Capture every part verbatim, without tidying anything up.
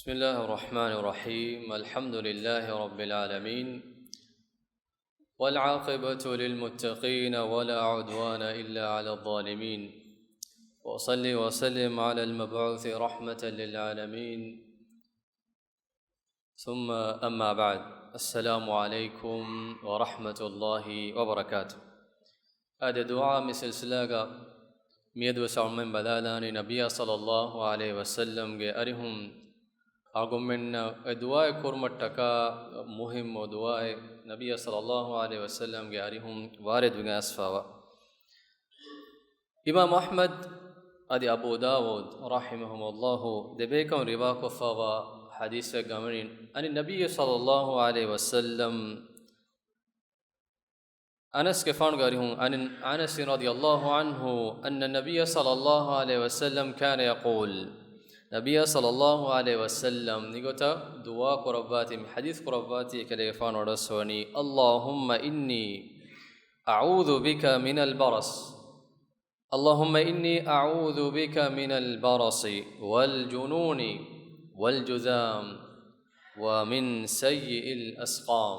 بسم الله الرحمن الرحيم. الحمد لله رب العالمين. والعاقبة للمتقين ولا عدوان إلا على الظالمين. وصل وسلم على المبعوث رحمة للعالمين. ثم أما بعد. السلام عليكم ورحمة الله وبركاته. އަދި ދުޢާ މި ސިލްސިލާގަ މިއަދުވެސް އަޅުމެން ބަލާލާނީ ނަބިއްޔާ ޞައްލައްލާހު ޢަލައިހި ވަސައްލަމްގެ އަރިހުން އަޅުގަނޑުމެންނަށް އެ ދުޢާއެއް ކުރުމަށްޓަކާ މުހިއްމު ދުޢާއެއް ނަބިއްޔާ ޞައްލައްލާހު ޢަލައިހި ވަސައްލަމްގެ އަރިހުން ވާރިދުވެގެން އައިސްފަވާ. އިމާމް އަޙްމަދު އަދި އަބޫ ދާވޫދު ރަޙިމަހުމުﷲ ދެބޭކަލުން ރިވާކޮށްފަވާ ޙަދީޘެއްގަ ވަނީ، އަނި ނަބިއްޔި ޞައްލައްލާހު ޢަލައިހި ވަސައްލަމް، އަނަސްގެފާނުގެ އަރިހުން، އަނި އަނަސް ރަޟިޔައްލާހު ޢަންހު، އަންނަ ނަބިއްޔަ ޞައްލައްލާހު ޢަލައިހި ވަސައްލަމް ކާނަ ޔަޤޫލު، ނަބިއްޔާ ޞައްލައްލާހު ޢަލައިހި ވަސައްލަމް މިގޮތަށް ދުޢާ ކުރައްވާތީ، މި ޙަދީޘް ކުރައްވާތީ، އެކަލޭގެފާނު ވަޑައިގަތްވަނީ، اللهم إني أعوذ بك من البرص. اللهم إني أعوذ بك من البرص والجنون والجذام ومن سيء الأسقام.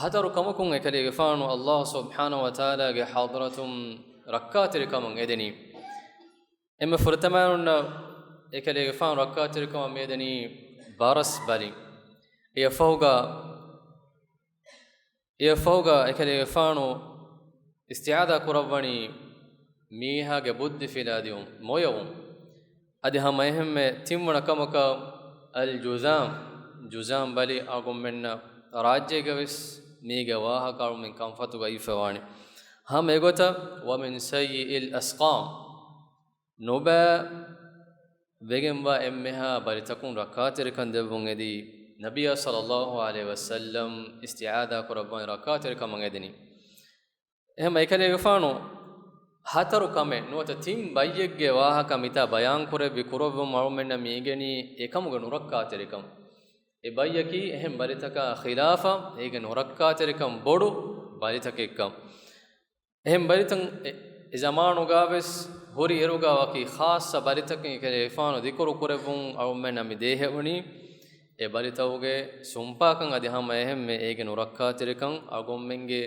ހަތަރު ކަމަކުން އެކަލޭގެފާނު ﷲ ސުބްޙާނަހު ވަތަޢާލާގެ ޙަޟްރަތުން ރައްކާތެރިކަމަށް އެދެނީ. އެންމެ ފުރަތަމައިންނަށް އެކަލޭގެފާނު ރައްކާތެރިކަމަށް މިއެދެނީ ބަރަސް ބަލި. އެއަށްފަހުގަ އެއަށްފަހުގަ އެކަލޭގެފާނު އިސްތިޢާޛާ ކުރައްވަނީ މީހާގެ ބުއްދި ފިލާދިއުން، މޮޔަވުން. އަދި ހަމަ އެހެންމެ ތިންވަނަ ކަމަކަށް އަލް ޖުޒާމް، ޖުޒާމް ބަލި އަޅުގަނޑުމެންނަށް ރާއްޖޭގަވެސް މީގެ ވާހަކަ އަޅުމެން ކަންފަތުގަ އިއްފަވާނެ. ހަމަ އެގޮތަށް ވަމިން ސައްޔިއިލް އަސްޤާމް، ނުބައި ވެގެންވާ އެންމެހާ ބަލިތަކުން ރައްކާތެރިކަން ދެއްވުން އެދީ، ނަބިއްޔާ ޞައްލައްލާހު ޢަލައިހި ވަސައްލަމް އިސްތިޢާޛާ ކުރައްވަން ރައްކާތެރިކަމަށް އެދެނީ. އެހެން އެކަލޭގެފާނު ހަތަރު ކަމެއް ނުވަތަ ތިން ބައްޔެއްގެ ވާހަކަ މިތާ ބަޔާން ކުރެއްވި ކުރައްވުން އަޅުމެންނަށް މި އެނގެނީ އެކަމުގެ ނުރައްކާތެރިކަން. އެ ބައްޔަކީ އެހެން ބަލިތަކާ ޚިލާފަށް އޭގެ ނުރައްކާތެރިކަން ބޮޑު ބަލިތަކެއްކަން. އެހެން ބަލިތައް އެ، އެ ޒަމާނުގާވެސް ހުރި އިރުގާ ވަކި ޚާއްޞަ ބަލިތަކެއް އެކަލޭގެފާނު ޛިކުރު ކުރެއްވުން އަޅުމެންނަށް މި ދޭހެވުނީ. އެ ބަލިތަކުގެ ސުންޕާކަން އަދި ހަމަ އެހެންމެ އޭގެ ނުރައްކާތެރިކަން އަޅުގަނޑުމެންގެ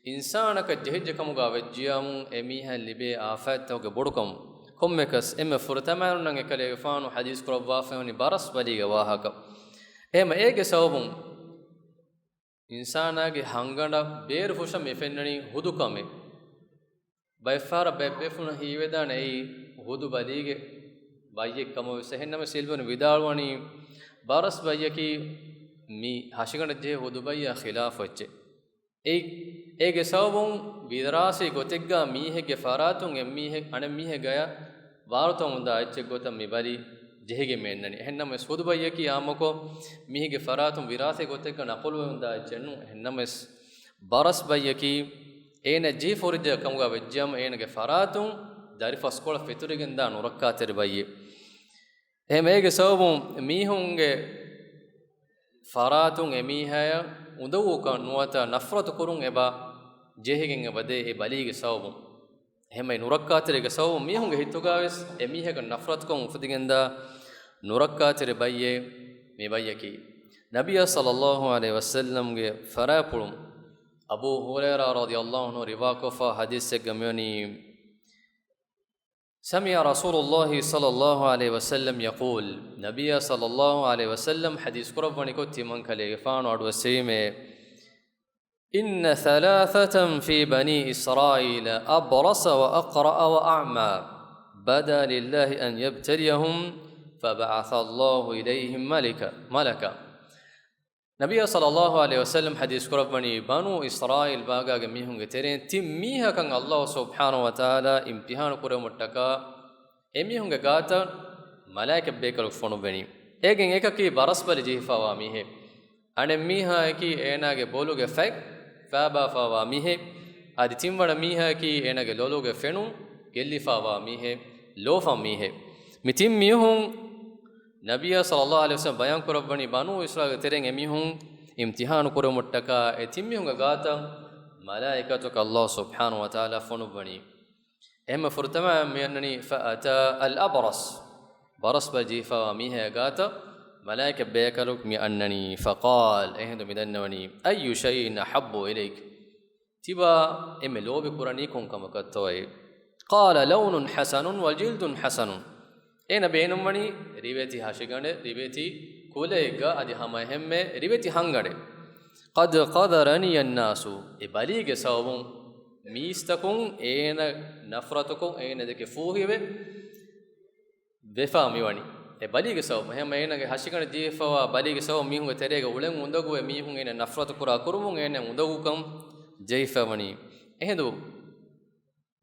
އިންސާނަކަށް ޖެހިއްޖެ ކަމުގާ ވެއްޖިޔާމު އެމީހަށް ލިބޭ އާފާތްތަކުގެ ބޮޑުކަމު. ކޮންމެކަސް އެންމެ ފުރަތަމައިންނަށް އެކަލޭގެފާނު ޙަދީޘް ކުރައްވާފައިވަނީ ބަރަސް ބަލީގެ ވާހަކަ. އެހެންމަ އޭގެ ސަބަބުން އިންސާނާގެ ހަންގަނޑަށް ބޭރު ފުށަން މި ފެންނަނީ ހުދު ކަމެއް. ބައެއްފަހަރަށް ބައެއް ބޭފުޅުން ހީވެދާނެ އެއީ ހުދު ބަލީގެ ބައްޔެއް ކަމަށް ވެސް. އެހެންނަމަވެސް ޢިލްމުވެރިން ވިދާޅުވަނީ، ބަރަސް ބައްޔަކީ މި ހަށިގަނޑަށް ޖެހޭ ހުދު ބައްޔާ ޚިލާފު އެއްޗެއް. އެއީ، އޭގެ ސަބަބުން ވިރާސީ ގޮތެއްގާ މީހެއްގެ ފަރާތުން އެއްމީހެއް އަނެއްމީހެއްގަޔަށް ވާރުތަވަމުންދާ އެއްޗެއް ގޮތަށް މި ބަލި ޖެހިގެން މި އިންނަނީ. އެހެންނަމަވެސް ހުދު ބައްޔަކީ އާއްމުކޮށް މީހެއްގެ ފަރާތުން ވިރާސީ ގޮތެއްގަ ނަޤުލުވެމުންދާ އެއްޗެއް ނޫން. އެހެންނަމަވެސް ބަރަސް ބައްޔަކީ އޭނަ ޖެހިފަ ހުރިއްޖެ ކަމުގާ ވެއްޖިޔާމު އޭނަގެ ފަރާތުން ދަރިފަސްކޮޅަށް ފެތުރިގެންދާ ނުރައްކާތެރި ބައްޔެއް. އެހެން އޭގެ ސަބަބުން މީހުންގެ ފަރާތުން އެމީހާޔަށް އުނދަގޫކަން ނުވަތަ ނަފްރަތު ކުރުން އެބަ ޖެހިގެން އެބަ ދޭ އެ ބަލީގެ ސަބަބުން. އެހެންމަ އެ ނުރައްކާތެރިގެ ސަބަބުން މީހުންގެ ހިތުގާވެސް އެމީހަކަށް ނަފްރަތުކަން އުފެދިގެންދާ ނުރައްކާތެރި ބައްޔެއް މި ބައްޔަކީ. ނަބިއްޔާ ޞައްލައްލާހު ޢަލައިހި ވަސައްލަމްގެ ފަރާތްޕުޅުން އަބޫ ހުރައިރާ ރަޟިޔައްލާހު ޢަންހު ރިވާކޮށްފަ ޙަދީޘެއްގަ މިވަނީ، سمع رسول الله صلى الله عليه وسلم يقول، ނަބިއްޔާ ޞައްލައްލާހު ޢަލައިހި ވަސައްލަމް ޙަދީޘް ކުރައްވަނިކޮށް ތިމަން ކަލޭގެފާނު އަޑުއައްސަވީމޭ، إن ثلاثة في بني إسرائيل أبرص وأقرأ وأعمى بدا لله أن يبتليهم فبعث الله إليهم ملكا، ملكا. ނަބިއްޔާ ޞައްލައްލާހު ޢަލައިހި ވަސައްލަމް ޙަދީޘް ކުރައްވަނީ، ބަނޫ އިސްރާއީލް ބާގާގެ މީހުންގެ ތެރެއިން ތިން މީހަކަށް ﷲ ސުބްޙާނަހު ވަތަޢާލާ އިމްތިޙާނު ކުރެވުމަށްޓަކާ އެމީހުންގެ ގާތަށް މަލާއިކަ ބޭކަލަކު ފޮނުއްވެނީ. އޭގެން އެކަކީ ބަރަސް ބަލި ޖެހިފާވާ މީހެއް. އަނެއް މީހާއަކީ އޭނާގެ ބޮލުގެ ފަތް ފާބާފާވާ މީހެއް. އަދި ތިންވަނަ މީހާއަކީ އޭނާގެ ލޮލުގެ ފެނުން ގެއްލިފާވާ މީހެއް، ލޯފަން މީހެއް. މި ތިން މީހުން ނަބިއްޔާ ޞައްލައްލާހު ޢަލައިހި ވަސައްލަމް ބަޔާން ކުރައްވަނީ ބަނޫ އިސްރާއީލްގެ ތެރެއިން އެމީހުން އިމްތިޙާނު ކުރެވުމަށްޓަކާ އެ ތިން މީހުންގެ ގާތަށް މަލާއިކަތަކު ﷲ ސުބްޙާނަހު ވަތަޢާލާ ފޮނުއްވަނީ. އެހެންމެ ފުރަތަމަ މި އަންނަނީ، فأتى الأبرص. ވަރަސްބަލި ޖެހިފައިވާ މީހާގެ ގާތަށް މަލާއިކަ ބޭކަލު މި އަންނަނީ. فقال، އެހިނދު މި ދަންނަވަނީ، أي شيء أحب إليك؟ ތިބާ އެންމެ ލޯބި ކުރަނީ ކޮން ކަމަކަށްތޯއޭ؟ قال، لون حسن وجلد حسن. އޭނަ ބޭނުންވަނީ ރިވެތި ހަށިގަނޑެއް، ރިވެތި ކުލައެއްގަ އަދި ހަމަ އެހެންމެ ރިވެތި ހަންގަނޑެއް. قد قذرني الناس، އެ ބަލީގެ ސަބަބުން މީސްތަކުން އޭނަ ނަފްރަތުކޮށް، އޭނަ ދެކެ ފޫހިވެ ވެފާ މިވަނީ. އެ ބަލީގެ ސަބަބުން، އެހެންމަ އޭނަގެ ހަށިގަނޑަށް ޖެހިފައިވާ ބަލީގެ ސަބަބުން މީހުންގެ ތެރޭގަ އުޅެން އުނދަގޫވެ މީހުން އޭނަ ނަފްރަތު ކުރާ ކުރުމުން އޭނަ އުނދަގޫކަން ޖެހިފައިވަނީ. އެހިނދު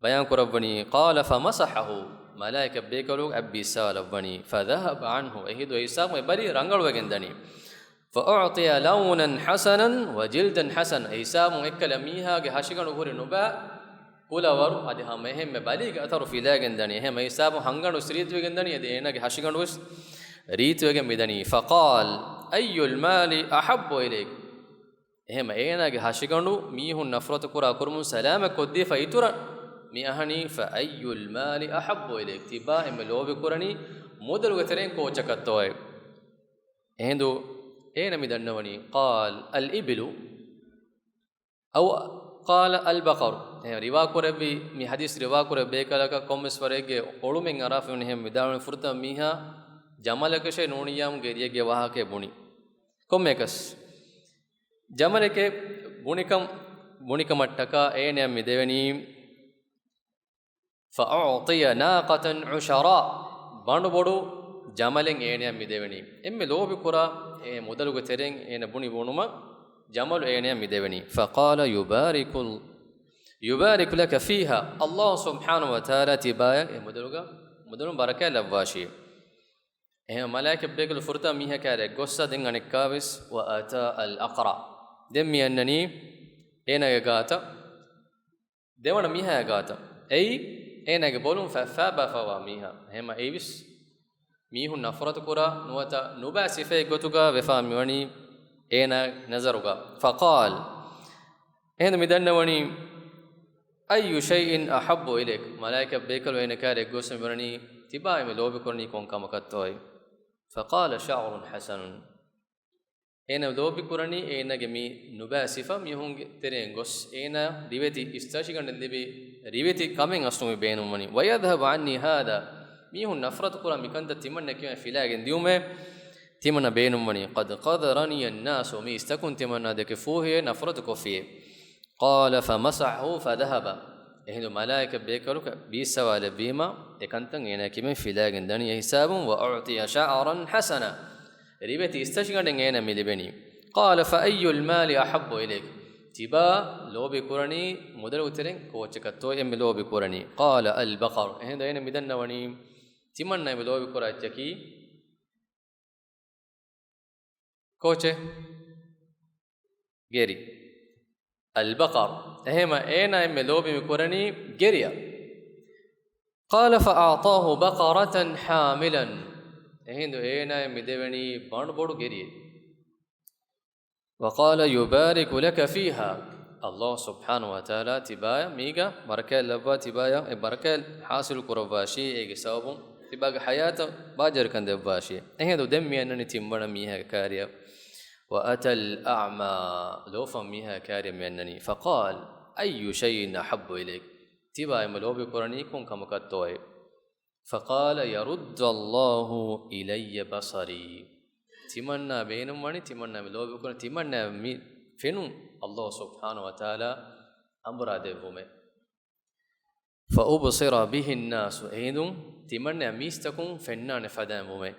ބަޔާން ކުރައްވަނީ، قال فمسحه، މަލާއިކަ ބޭކަލު އަތް ބީއްސަވާލައްވަނީ، فذهب عنه، އެހިނދު އެ ހިސާބުން އެ ބަލި ރަނގަޅުވެގެން ދަނީ. فأعطي لونا حسنا وجلدا حسنا، އެ ހިސާބުން އެއްކަލަ މީހާގެ ހަށިގަނޑު ހުރި ނުބައި ކުލަވަރު އަދި ހަމަ އެހެންމެ ބަލީގެ އަތަރު ފިލައިގެން ދަނީ. އެހެންމަ ހިސާބުން ހަންގަނޑު ވެސް ރީތިވެގެން ދަނީ. އަދި އޭނާގެ ހަށިގަނޑު ވެސް ރީތިވެގެން މިދަނީ. فقال أي المال أحب إليك؟ އެހެންމަ އޭނާގެ ހަށިގަނޑު މީހުން ނަފްރަތު ކުރާ ކުރުމުން ސަލާމަތް ކޮށްދީފަ އިތުރަށް މި އަހަނީ، فأي المال أحب إليك؟ ތިބާ އެންމެ ލޯބި ކުރަނީ މުދަލުގެ ތެރެއިން ކޯއްޗަކަށްތޯއޭ؟ އެހިނދު އޭނަ މި ދަންނަވަނީ، قال الإبل أو قال البقر. އެހެން ރިވާ ކުރެއްވި، މި ޙަދީޘް ރިވާ ކުރެއްވި ބޭކަލަކަށް ކޮންމެސް ވަރެއްގެ އޮޅުމެއް އަރާފަ ހުންނަ ހެން ވިދާޅުވި ފުރަތަމަ މީހާ ޖަމަލަކަށޭ ނޫނިއްޔާމު ގެރިއެއްގެ ވާހަކައެއް ބުނި. ކޮންމެއަކަސް ޖަމަލެކޭ ބުނިކަން، ބުނިކަމަށްޓަކާ އޭނައަށް މި ދެވެނީ، فأعطي ناقة عشراء، ބަނޑުބޮޑު ޖަމަލެއް އޭނައަށް މި ދެވެނީ. އެންމެ ލޯބި ކުރާ އެ މުދަލުގެ ތެރެއިން އޭނަ ބުނި ބުނުމަށް ޖަމަލު އޭނައަށް މި ދެވެނީ. فقال يبارك، يبارك لك فيها، ﷲ ސުބްޙާނަހޫ ވަތަޢާލާ ތިބާޔަށް އެ މުދަލުގަ، މުދަލުން ބަރަކާތް ލައްވާށި. އެހެން މަލާއިކަ ބޭކަލު ފުރަތަމަ މީހާ ކާރިއަށް ގޮއްސަ ދެން އަނެއްކާވެސް، وأتى الأقرع، ދެން މި އަންނަނީ އޭނާގެ ގާތަށް ދެވަނަ މީހާ ގާތަށް. އެއީ އޭނާގެ ބޮލުން ފައްފާބާފަވާ މީހާ. އެހެންމަ އެއީވެސް މީހުން ނަފްރަތު ކުރާ ނުވަތަ ނުބައި ސިފައެއް ގޮތުގަ ވެފާ މިވަނީ އޭނާ ނަޒަރުގަ. فقال، އެހެން މި ދަންނަވަނީ، أي شيء أحب إليك؟ މަލާއިކަ ބޭކަލު އޭނަ ކާރިއަށް ގޮސް މިވަނީ، ތިބާ އެންމެ ލޯބި ކުރަނީ ކޮން ކަމަކަށްތޯއޭ؟ فقال شعر حسن. އޭނަ ލޯބި ކުރަނީ އޭނަގެ މި ނުބައި ސިފަ މީހުންގެ ތެރެއިން ގޮސް، އޭނަ ރިވެތި އިސްތަށިގަނޑެއް ލިބި، ރިވެތި ކަމެއް އަސްލު މި ބޭނުންވަނީ. ويذهب عني هذا، މީހުން ނަފްރަތު ކުރާ މިކަންތައް ތިމަންނަ ކިޔަން ފިލާގެން ދިޔުމޭ، ތިމަންނަ ބޭނުންވަނީ. قد قذرني الناس، މި އިސްތަކުން ތިމަންނާ ދެކެ ފޫހިއެ ނަފްރަތު ކޮށްފިއެ. قال فمسحه فذهب. އެހިނދު މަލާއިކަ ބޭކަލު ބީއްސަވާލެއްވީމަ، އެކަންތައް އޭނާ ކިބެން ފިލާގެން ދަނީ. އެ ހިސާބުން، وأعطي شعرا حسنا، ރިވެތި އިސްތަށިގަނޑެއް އޭނަ މި ލިބެނީ. قال فأي المال أحب إليك؟ ތިބާ ލޯބި ކުރަނީ މުދަލު ތެރެއިން ކޯއްޗަކަށްތޯ އެންމެ ލޯބި ކުރަނީ؟ قال البقر. އެހިނދު އޭނަ މި ދަންނަވަނީ، ތިމަންނަ އެންމެ ލޯބި ކުރާ އެއްޗަކީ ކޯޗެއް؟ ގެރި. البقر. އެހެމަ އޭނާ އެންމެ ލޯބި މި ކުރަނީ ގެރިއަށް. قال فأعطاه بقرة حاملا. އެހިނދު އޭނާ މި ދެވެނީ ބަނޑުބޮޑު ގެރިއެއް. وقال يبارك لك فيها. ﷲ ސުބްޙާނަހޫ ވަތަޢާލާ ތިބާޔަށް މީގަ ބަރަކާތް ލައްވާ، ތިބާޔަށް އެ ބަރަކާތް ޙާޞިލު ކުރައްވާށި، އޭގެ ސަބަބުން ތިބާގެ ޙަޔާތަށް ބާޖަރިކަން ދެއްވާށި. އެހިނދު ދެން މި އަންނަނީ ތިންވަނަ މީހާގެ ކާރިއަށް. وأتى الأعمى، ލޯފަން މީހާ ކާރިއަށް މި އަންނަނީ. فقال أي شيء أحب إليك؟ ތިބާ އެންމެ ލޯބި ކުރަނީ ކޮން ކަމަކަށްތޯއޭ؟ فقال يرد الله إلي بصري. ތިމަންނާ ބޭނުންވަނީ، ތިމަންނާ މި ލޯބި ކުރަން، ތިމަންނާ މި ފެނުން ﷲ ސުބްޙާނަހޫ ވަތަޢާލާ އަނބުރާ ދެއްވުމޭ. فأبصر به الناس، އެހިނދު ތިމަންނާ މީސްތަކުން ފެންނާނެ ފަދައިން ވުމޭ.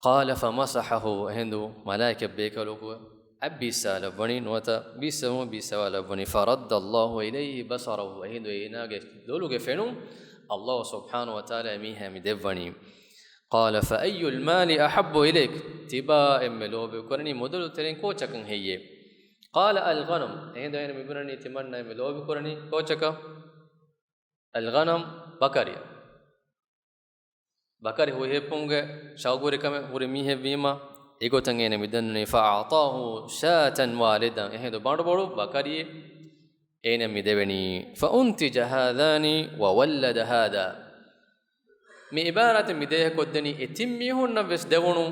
قال فمسحه، އެހިނދު މަލާއިކަ ބޭކަލަކު އަތް ބީއްސާލައްވަނީ، ނުވަތަ ބީއްސަވުން ބީއްސަވާލައްވަނީ. فرد الله إليه بصره، އެހިނދު އޭނާގެ ލޮލުގެ ފެނުން ﷲ ސުބްޙާނަހޫ ވަތަޢާލާ އެމީހާ މި ދެއްވަނީ. قال فأي المال أحب إليك؟ ތިބާ އެންމެ ލޯބި ކުރަނީ މުދަލު ތެރެއިން ކޯޗަކަށް ހެއްޔޭ؟ قال الغنم، އެހިނދު އޭނަ މި ބުނަނީ ތިމަންނާ އެންމެ ލޯބި ކުރަނީ ކޯޗަކަށް؟ الغنم، ބަކަރިއަށް. ބަކަރި ހުއިހެއްޕުމުގެ ޝައުގުވެރިކަމެއް ހުރި މީހެއްވީމަ، އެގޮތަށް އޭނަ މި ދެންނަނީ. فأعطاه شاة والدا، އެހިނދު ބަނޑުބޮޑު ބަކަރިއެއް އޭނަ މި ދެވެނީ. فأنتج هذان وولد هذا. މި ޢިބާރާތެއް މި ދޭހަކޮށްދެނީ އެ ތިން މީހުންނަށް ވެސް ދެވުނު،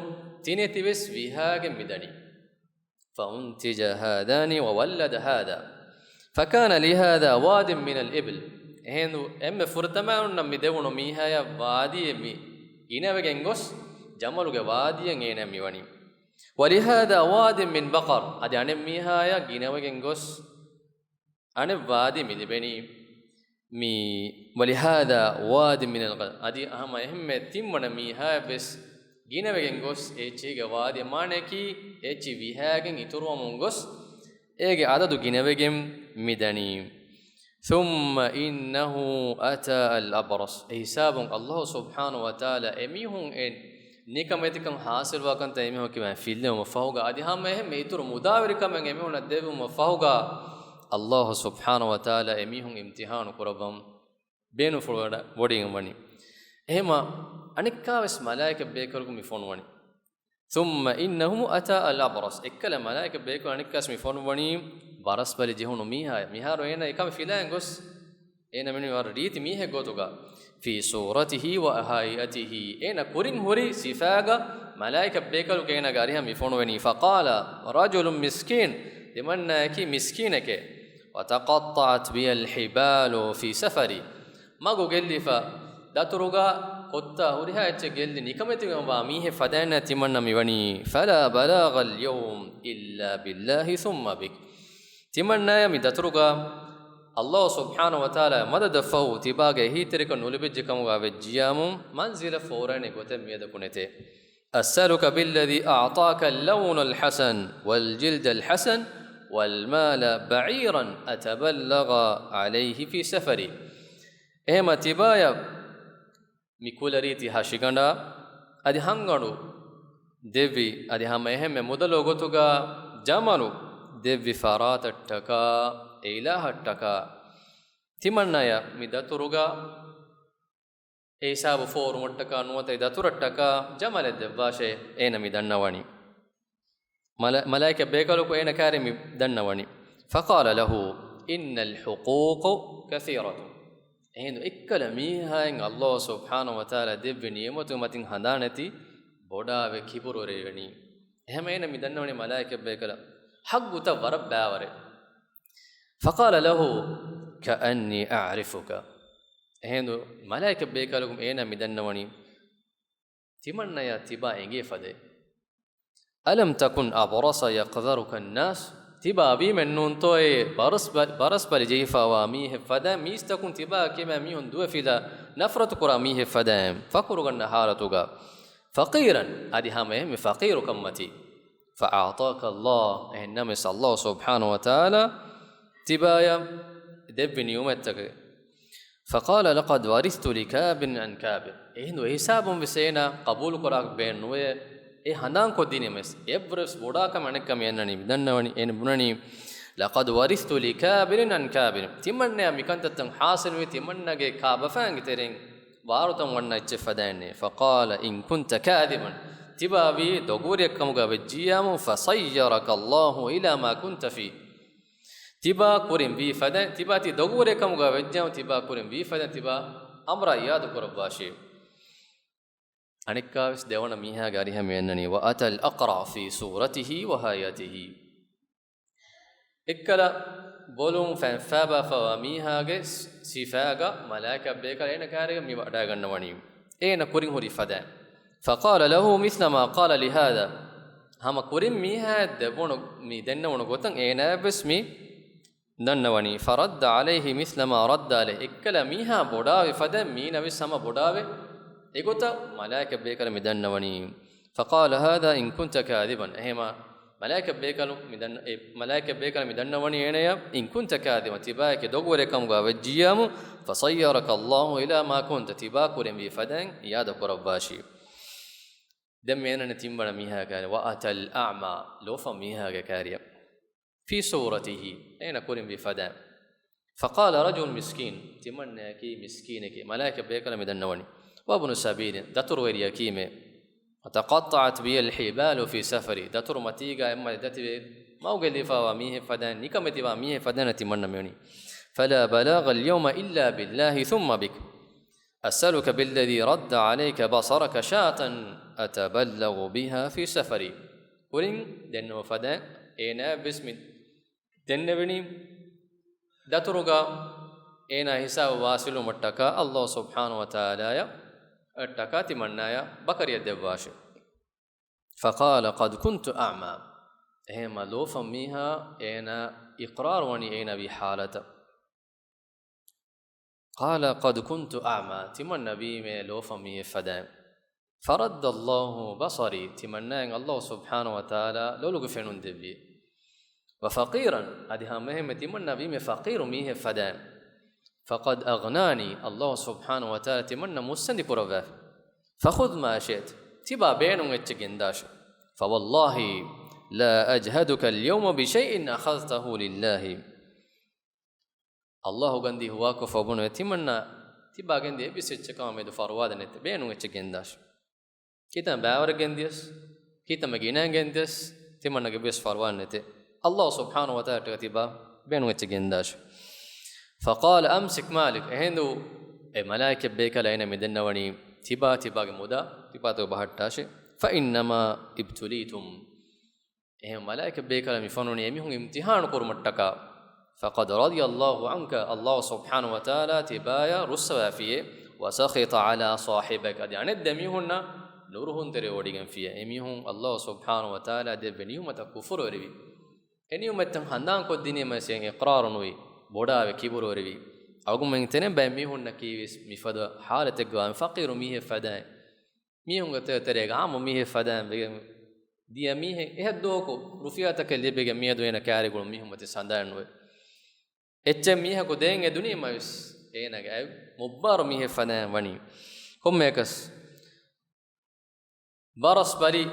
ތިނެތި ވެސް ވިހާގެން މި ދަނީ. فأنتج هذان وولد هذا. فكان لهذا واد من الإبل. އެހެން އެންމެ ފުރަތަމައިންނަށް މި ދެވުނު މީހާޔަށް ވާދީއެއް މި ގިނަވެގެން ގޮސް، ޖަމަލުގެ ވާދީއެއް އޭނަ މި ވަނީ. ولهذا واد من بقر. އަދި އަނެއް މީހާޔަށް ގިނަވެގެން ގޮސް، އަނެއް ވާދީ މި ލިބެނީ. މި ولهذا واد من الغنم. އަދި ހަމަ އެހެންމެ ތިންވަނަ މީހާޔަށް ވެސް ގިނަވެގެން ގޮސް، އެ އެއްޗެހިގެ ވާދީ މާނަޔަކީ އެ އެއްޗިހި ވިހާގެން އިތުރުވަމުން ގޮސް، އޭގެ އަދަދު ގިނަވެގެން މި ދަނީ. ثم إنه أتى الأبرص. އެ ހިސާބުން ﷲ ސުބްޙާނަހޫ ވަތަޢާލާ އެމީހުން އެ ނިކަމެތިކަން ޙާޞިލްވާކަންތައް އެމީހުން ކިބައިން ފިއްލެވުމަށް ފަހުގަ، އަދި ހަމަ އެހެންމެ އިތުރު މުދާވެރިކަމެއް އެމީހުންނަށް ދެއްވުމަށް ފަހުގަ، ﷲ ސުބްޙާނަހޫ ވަތަޢާލާ އެމީހުން އިމްތިޙާނު ކުރައްވަން ބޭނުންފުޅުވަޑަ-، ވޮޑިގެން ވަނީ. އެހެމަ އަނެއްކާވެސް މަލާއިކަ ބޭކަލަކު މި ފޮނުވަނީ. ثم إنه أتى الأبرص. އެއްކަލަ މަލާއިކަ ބޭކަލު އަނެއްކާސް މި ފޮނުވަނީ ބަރަސް ބަލި ޖެހުނު މީހާ. މިހާރު އޭނަ އެކަމެއް ފިލާއިން ގޮސް، އޭނަ މިނިވަރު ރީތި މީހެއް ގޮތުގަ، في صورته وهيئته، އޭނަ ކުރިން ހުރި ސިފާގަ މަލާއިކަ ބޭކަލުގެ އޭނަގެ އަރިހަށް މި ފޮނުވެނީ. فقال رجل مسكين، ތިމަންނާއަކީ މިސްކީނެކޭ. وتقطعت بي الحبال في سفري. މަގު ގެއްލިފަ، ދަތުރުގަ ކޮއްތާ ހުރިހާ އެއްޗެއް ގެއްލި ނިކަމެތިވެ ވާ މީހެއް ފަދައިންނަ ތިމަންނަ މިވަނީ. فلا بلاغ اليوم إلا بالله ثم بك. ތިމަންނާޔަށް މި ދަތުރުގަ ﷲ ސުބްޙާނަހޫ ވަތަޢާލާ މަދަދަށްފަހު ތިބާގެ އެހީތެރިކަން ނުލިބިއްޖެ ކަމުގަ ވެއްޖިޔާމު، މަންޒިލަށް ފޯރާނެ ގޮތެއް މިއަދަކު ނެތޭ. أسألك بالذي أعطاك اللون الحسن والجلد الحسن والمال بعيرا أتبلغ عليه في سفري. އެހެމަ ތިބާޔަށް މި ކުލަރީތި ހަށިގަނޑާ އަދި ހަންގަނޑު ދެއްވި، އަދި ހަމަ އެހެންމެ މުދަލު ގޮތުގަ ޖަމަލު ދެއްވި ފަރާތަށްޓަކާ، އެ އިލާހަށްޓަކާ، ތިމަންނަޔަށް މި ދަތުރުގަ އެ ހިސާބު ފޯރުމަށްޓަކާ ނުވަތަ އެ ދަތުރަށްޓަކާ ޖަމަލެއް ދެއްވާށޭ، އޭނަ މި ދަންނަވަނީ. މަލަ-، މަލާއިކަ ބޭކަލަކު އޭނަ ކާރި މި ދަންނަވަނީ. فقال له إن الحقوق كثيرة. އެހިނދު އެއްކަލަ މީހާއިން ﷲ ސުބްޙާނަހޫ ވަތަޢާލާ ދެއްވި ނިޢުމަތު މަތިން ހަނދާނެތި ބޮޑާވެ ކިބުރުވެރިވެނީ. އެހެމަ އޭނަ މި ދަންނަވަނީ މަލާއިކަ ބޭކަލަ ޙައްގުތައް ވަރަށް ބާވަރެއް. فقال له كأني أعرفك. އެހެނދު މަލާއިކަ ބޭކަލަކު އޭނަ މި ދަންނަވަނީ ތިމަންނަޔާ ތިބާ އެނގޭ ފަދައިން. ألم تكن أبرص يقذرك الناس؟ ތިބާ ވީމެއްނޫންތޯއޭ ބަރަސް ބަ-، ބަރަސް ބަލި ޖެހިފައިވާ މީހެއް ފަދައިން، މީސްތަކުން ތިބާ ކިބައިން މީހުން ދުވެފިލާ ނަފްރަތު ކުރާ މީހެއް ފަދައިން، ފަޤުރުގަންނަ ޙާލަތުގަ. فقيرا، އަދި ހަމަ އެހެންމެ ފަޤީރުކަންމަތީ. فأعطاك الله، އެހެންނަމަވެސް ﷲ ސުބްޙާނަހޫ ވަތަޢާލާ ތިބާޔަށް ދެއްވި ނިޢުމަތްތަކެއް. فقال لقد ورثت لكابر عن كابر. އެހިނދު އެހިސާބުން ވެސް އޭނާ ޤަބޫލުކުރާކަށް ބޭނުން ނުވޭ، އެ ހަނދާންކޮށްދިނީމެސް އެއްވުރެވެސް ބޮޑާކަމެއް އަނެއްކަމެއް އެންނަނީ މި ދަންނަވަނީ، އޭނަ ބުނަނީ، لقد ورثت لكابر عن كابر. ތިމަންނަޔަށް މިކަންތައްތައް ޙާޞިލުވީ ތިމަންނަގެ ކާބަފައިންގެ ތެރެއިން ވާރުތައް ވަންނަ އެއްޗެއް ފަދައިންނޭ. فقال إن كنت كاذبا، ތިބާ ވީ ދޮގުވެރިއެއްކަމުގަ ވެއްޖިއްޔާމު، فصيرك الله إلى ما كنت فيه. ތިބާ ކުރިން ވީ ފަދައިން، ތިބާ ތި ދޮގުވެރިއެއްކަމުގަ ވެއްޖިއްޔާމު، ތިބާ ކުރިން ވީ ފަދައިން، ތިބާ އަމްރާ އިޔާދު ކުރައްވާށޭ. އަނެއްކާވެސް ދެވަނަ މީހާގެ އަރިހަށް މި އަންނަނީ، وأتى الأقرع في صورته وهيئته. އެއްކަލަ ބޮލުން ފެންފާބާފަވާ މީހާގެ ސިފާގަ މަލާއިކަ ބޭކަލަ އޭނަ ކާރިގަ މި ވަޑައިގަންނަވަނީ. އޭނަ ކުރިން ހުރި ފަދައިން. فقال له مثل ما قال لهذا. ހަމަ ކުރިން މީހާ ދެވުނު، މި ދެންނެވުނު ގޮތަށް އޭނާ ވެސް މި ދަންނަވަނީ. فرد عليه مثل ما رد عليه. އެއްކަލަ މީހާ ބޮޑާވި ފަދައިން މީނަ ވެސް ހަމަ ބޮޑާވެ އެގޮތަށް މަލާއިކަ ބޭކަލަ މި ދަންނަވަނީ. فقال هذا إن كنت كاذبا. އެހެމަ މަލާއިކަ ބޭކަލު މި ދަން-، އެ މަލާއިކަ ބޭކަލަ މި ދަންނަވަނީ އޭނަޔަށް، إن كنت كاذبا، ތިބާއެކެ ދޮގުވެރިކަމުގަ ވެއްޖިއްޔާމު، فصيرك الله إلى ما كنت، ތިބާ ކުރިން ވީ ފަދައިން އިޔާދަ ކުރައްވާށި. ދެން މި އަންނަނީ ތިންވަނަ މީހާ ކާރި، وأتى الأعمى، ލޯފަ މީހާގެ ކާރިއަށް. في صورته، އޭނަ ކުރިން ވީ ފަދައިން. فقال رجل مسكين، ތިމަންނަޔަކީ މިސްކީނެކޭ. މަލާއިކަ ބޭކަލަ މި ދަންނަވަނީ. وابن سبيل، ދަތުރުވެރިޔަކީމޭ. وتقطعت بي الحبال في سفري، ދަތުރު މަތީގަ އެއްމަތި ދަތިވެ މަގުގެއްލިފައިވާ މީހެއް ފަދައިން، ނިކަމެތިވާ މީހެއް ފަދައިން ތިމަންނަ މިވަނީ. فلا بلاغ اليوم إلا بالله ثم بك. أسألك بالذي رد عليك بصرك شاة أتبلغ بها في سفري. ކުރިން ދެންނެވި ފަދައިން އޭނާ ވެސް މި ދެންނެވިނީ ދަތުރުގަ އޭނާ ހިސާބު ވާސިލުވުމަށްޓަކާ ﷲ ސުބްޙާނަހޫ ވަތަޢާލާއަށްޓަކާ ތިމަންނާޔަށް ބަކަރިއަށް ދެއްވާށި. فقال قد كنت أعمى. އެހެންމަ ލޯފަން މީހާ އޭނާ އިޤްރާރު ވަނީ އޭނާ ވީ ޙާލަތަށް. قال قد كنت أعمى، ތިމަންނަ ވީމޭ ލޯފަން މީހެއް ފަދައިން. فرد الله بصري، ތިމަންނައަށް ﷲ ސުބްޙާނަހޫ ވަތަޢާލާ ލޮލުގެ ފެނުން ދެއްވި. وفقيرا، އަދި ހަމައެހެންމެ ތިމަންނަ ވީމެ ފަޤީރު މީހެއް ފަދައިން. فقد أغناني، ﷲ ސުބްޙާނަހޫ ވަތަޢާލާ ތިމަންނަ މުއްސަނދި ކުރައްވާފި. فخذ ما شئت، ތިބާ ބޭނުން އެއްޗެއް ގެންދާށޭ. فوالله لا أجهدك اليوم بشيء أخذته لله. ﷲ ގަންދީ ހުވާކޮށްފަ ބުނެ ތިމަންނަ ތިބާ ގެންދިޔަ އެއްވެސް އެއްޗަކާ މެދު ފަރުވާ ދެންނެތެ، ބޭނުން އެއްޗެއް ގެންދާށޭ. ކިތަން ބައިވަރެއް ގެންދިޔަސް، ކިތަންމެ ގިނައިން ގެންދިޔަސް، ތިމަންނަގެ އެއްވެސް ފަރުވާ ނެތޭ. ﷲ ސުބްޙާނަހޫ ވަތަޢާލާއަށްޓަކާ ތިބާ ބޭނުން އެއްޗެއް ގެންދާށޭ. فقال أمسك مالك، އެހިނދު އެ މަލާއިކަތް ބޭކަލާ އޭނަ މި ދެންނަވަނީ ތިބާ ތިބާގެ މުދާ ތިބާތަކަށް ބަހައްޓާށޭ. فإنما ابتليتم، އެހެން މަލާއިކަތް ބޭކަލާ މި ފޮނުވަނީ އެމީހުން އިމްތިޙާނު ކުރުމަށްޓަކާ. فقد رضي الله عنك، ﷲ ސުބްޙާނަހޫ ވަތަޢާލާ ތިބާޔަށް ރުއްސަވާފިޔޭ. وسخط على صاحبيك، އަދި އަނެއް ދެ މީހުންނަށް ނުރުހުންތެރިވެވޮޑިގެންފިޔޭ. އެމީހުން ﷲ ސުބްޙާނަހޫ ވަތަޢާލާ ދެއްވި ނިޢުމަތަށް ކުފުރުވެރިވި. އެ ނިޢުމަތްތައް ހަނދާންކޮށްދިނީމަ އެސް އިޤްރާރު ނުވި، ބޮޑާވެ ކިބުރުވެރިވި. އަޅުގަނޑުމެން ތެރެއިން ބައެއް މީހުންނަކީވެސް މިފަދަ ޙާލަތެއްގަ ވާ ފަޤީރު މީހެއް ފަދައިން. މީހުންގެ ތެ-، ތެރޭގަ އާއްމު މީހެއް ފަދައިން ވެގެން ދިޔަ މީހެއް އެހެއް ދުވަހަކު ރުފިޔާތަކެއް ލިބިގެން މިއަދު އޭނަ ކާރިގުޅުން މީހުން މަތި ސަނދާން ނުވޭ. އެއްޗެއް މީހަކު ދޭން އެދުނީމަވެސް އޭނަގެ އަތް މުއްބާރު މީހެއް ފަދައިން ވަނީ. ކޮންމެއަކަސް ބަރަސް ބަލި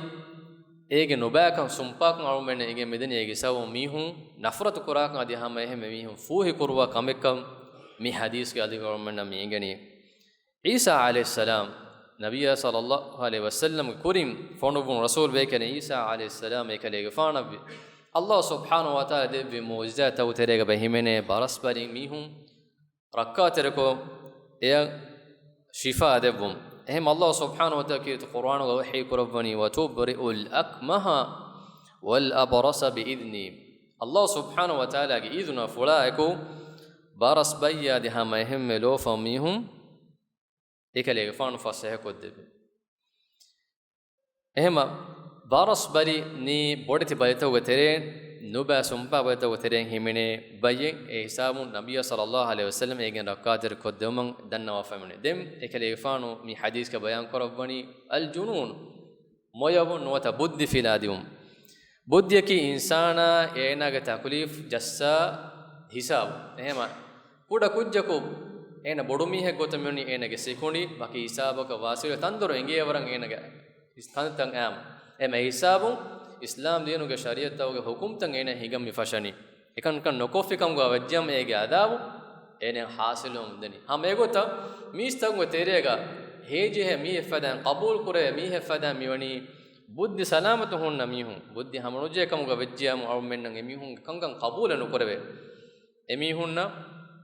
އޭގެ ނުބައިކަން ސުންޕާކަން އަޅުމެންނަށް އެނގޭ މިދަނީ އޭގެ ސަބަބުން މީހުން ނަފްރަތު ކުރާކަން އަދި ހަމަ އެހެންމެ މީހުން ފޫހި ކުރުވާ ކަމެއްކަން މި ޙަދީޘްގެ އަލި އަޅުމެންނަށް މި އެނގެނީ. ޢީސާ ޢަލައިހިއްސަލާމް، ނަބިއްޔާ ޞައްލައްލާހު ޢަލައިހި ވަސައްލަމްގެ ކުރިން ފޮނުވުނު ރަސޫލް ބޭކަލެއް ޢީސާ ޢަލައިހިއްސަލާމް އެކަލޭގެފާނަށްވި. ﷲ ސުބްޙާނަހޫ ވަތަޢާލާ ދެއްވި މުޢުޖިޒާތްތައް ތެރޭގަ ބަ ހިމެނޭ ބަރަސް ބަލި މީހުން ރައްކާތެރިކޮށް، އެއަށް ޝިފާ ދެއްވުން. އެހެން ﷲ ސުބްޙާނަހޫ ވަތަޢާލާ ކީރިތި ޤުރްއާނުގަ ވަޙީ ކުރައްވަނީ، "وتبرئ الأكمه والأبرص بإذني." ﷲ ސުބްޙާނަހޫ ވަތަޢާލާގެ އިޒުނަށް ފުޅާއެކު ބަރަސް ބައްޔާ އަދި ހަމަ އެހެންމެ ލޯފަން މީހުން އެކަލޭގެފާނު ފަސޭހަކޮށްދެއްވި. އެހެމަ ބަރަސް ބަލި ނީ ބޮޑެތި ބަލިތަކުގެ ތެރެއިން، ނުބައި ސުންޕާ ބަލިތަކުގެ ތެރެއިން ހިމެނޭ ބައްޔެއް. އެ ހިސާބުން ނަބިއްޔާ ޞައްލައްލާހު ޢަލައިހި ވަސައްލަމް އޭގެން ރައްކާތެރި ކޮށްދެވުމަށް ދަންނަވާފައިވަނީ. ދެން އެކަލޭގެފާނު މި ޙަދީޘްގަ ބަޔާން ކުރައްވަނީ، އަލްޖުނޫނު، މޮޔަވުން ނުވަތަ ބުއްދި ފިލާދިއުން. ބުއްދިއަކީ އިންސާނާ އޭނާގެ ތަކުލީފް ޖައްސާ ހިސާބު. އެހެމަ ކުޑަ ކުއްޖަކު އޭނަ ބޮޑުމީހެއް ގޮތަށް މިވަނީ އޭނަގެ ސިކުނޑި ވަކި ހިސާބަކަށް ވާސިލު ތަންދޮރު އެނގޭ ވަރަށް އޭނަގެ ތަންތަން އާމް. އެމެ ހިސާބުން އިސްލާމް ދީނުގެ ޝަރީޢަތްތަކުގެ ޙުކުމްތައް އޭނަ ހިނގަން މި ފަށަނީ. އެކަންކަން ނުކޮށްފިކަމުގަ ވެއްޖިއްޔާމު އޭގެ އަދާބު އޭނަ ހާސިލުވަމުން ދަނީ. ހަމަ އެގޮތަށް މީސްތަކުގެ ތެރޭގަ ހޭޖެހޭ މީހެއް ފަދައިން، ޤަބޫލު ކުރެވޭ މީހެއް ފަދައިން މިވަނީ ބުއްދި ސަލާމަތު ހުންނަ މީހުން. ބުއްދި ހަމަނުޖެހޭ ކަމުގަ ވެއްޖިއްޔާމު އަޅުމެންނަށް އެމީހުންގެ ކަންކަން ޤަބޫލެއް ނުކުރެވޭ. އެމީހުންނަށް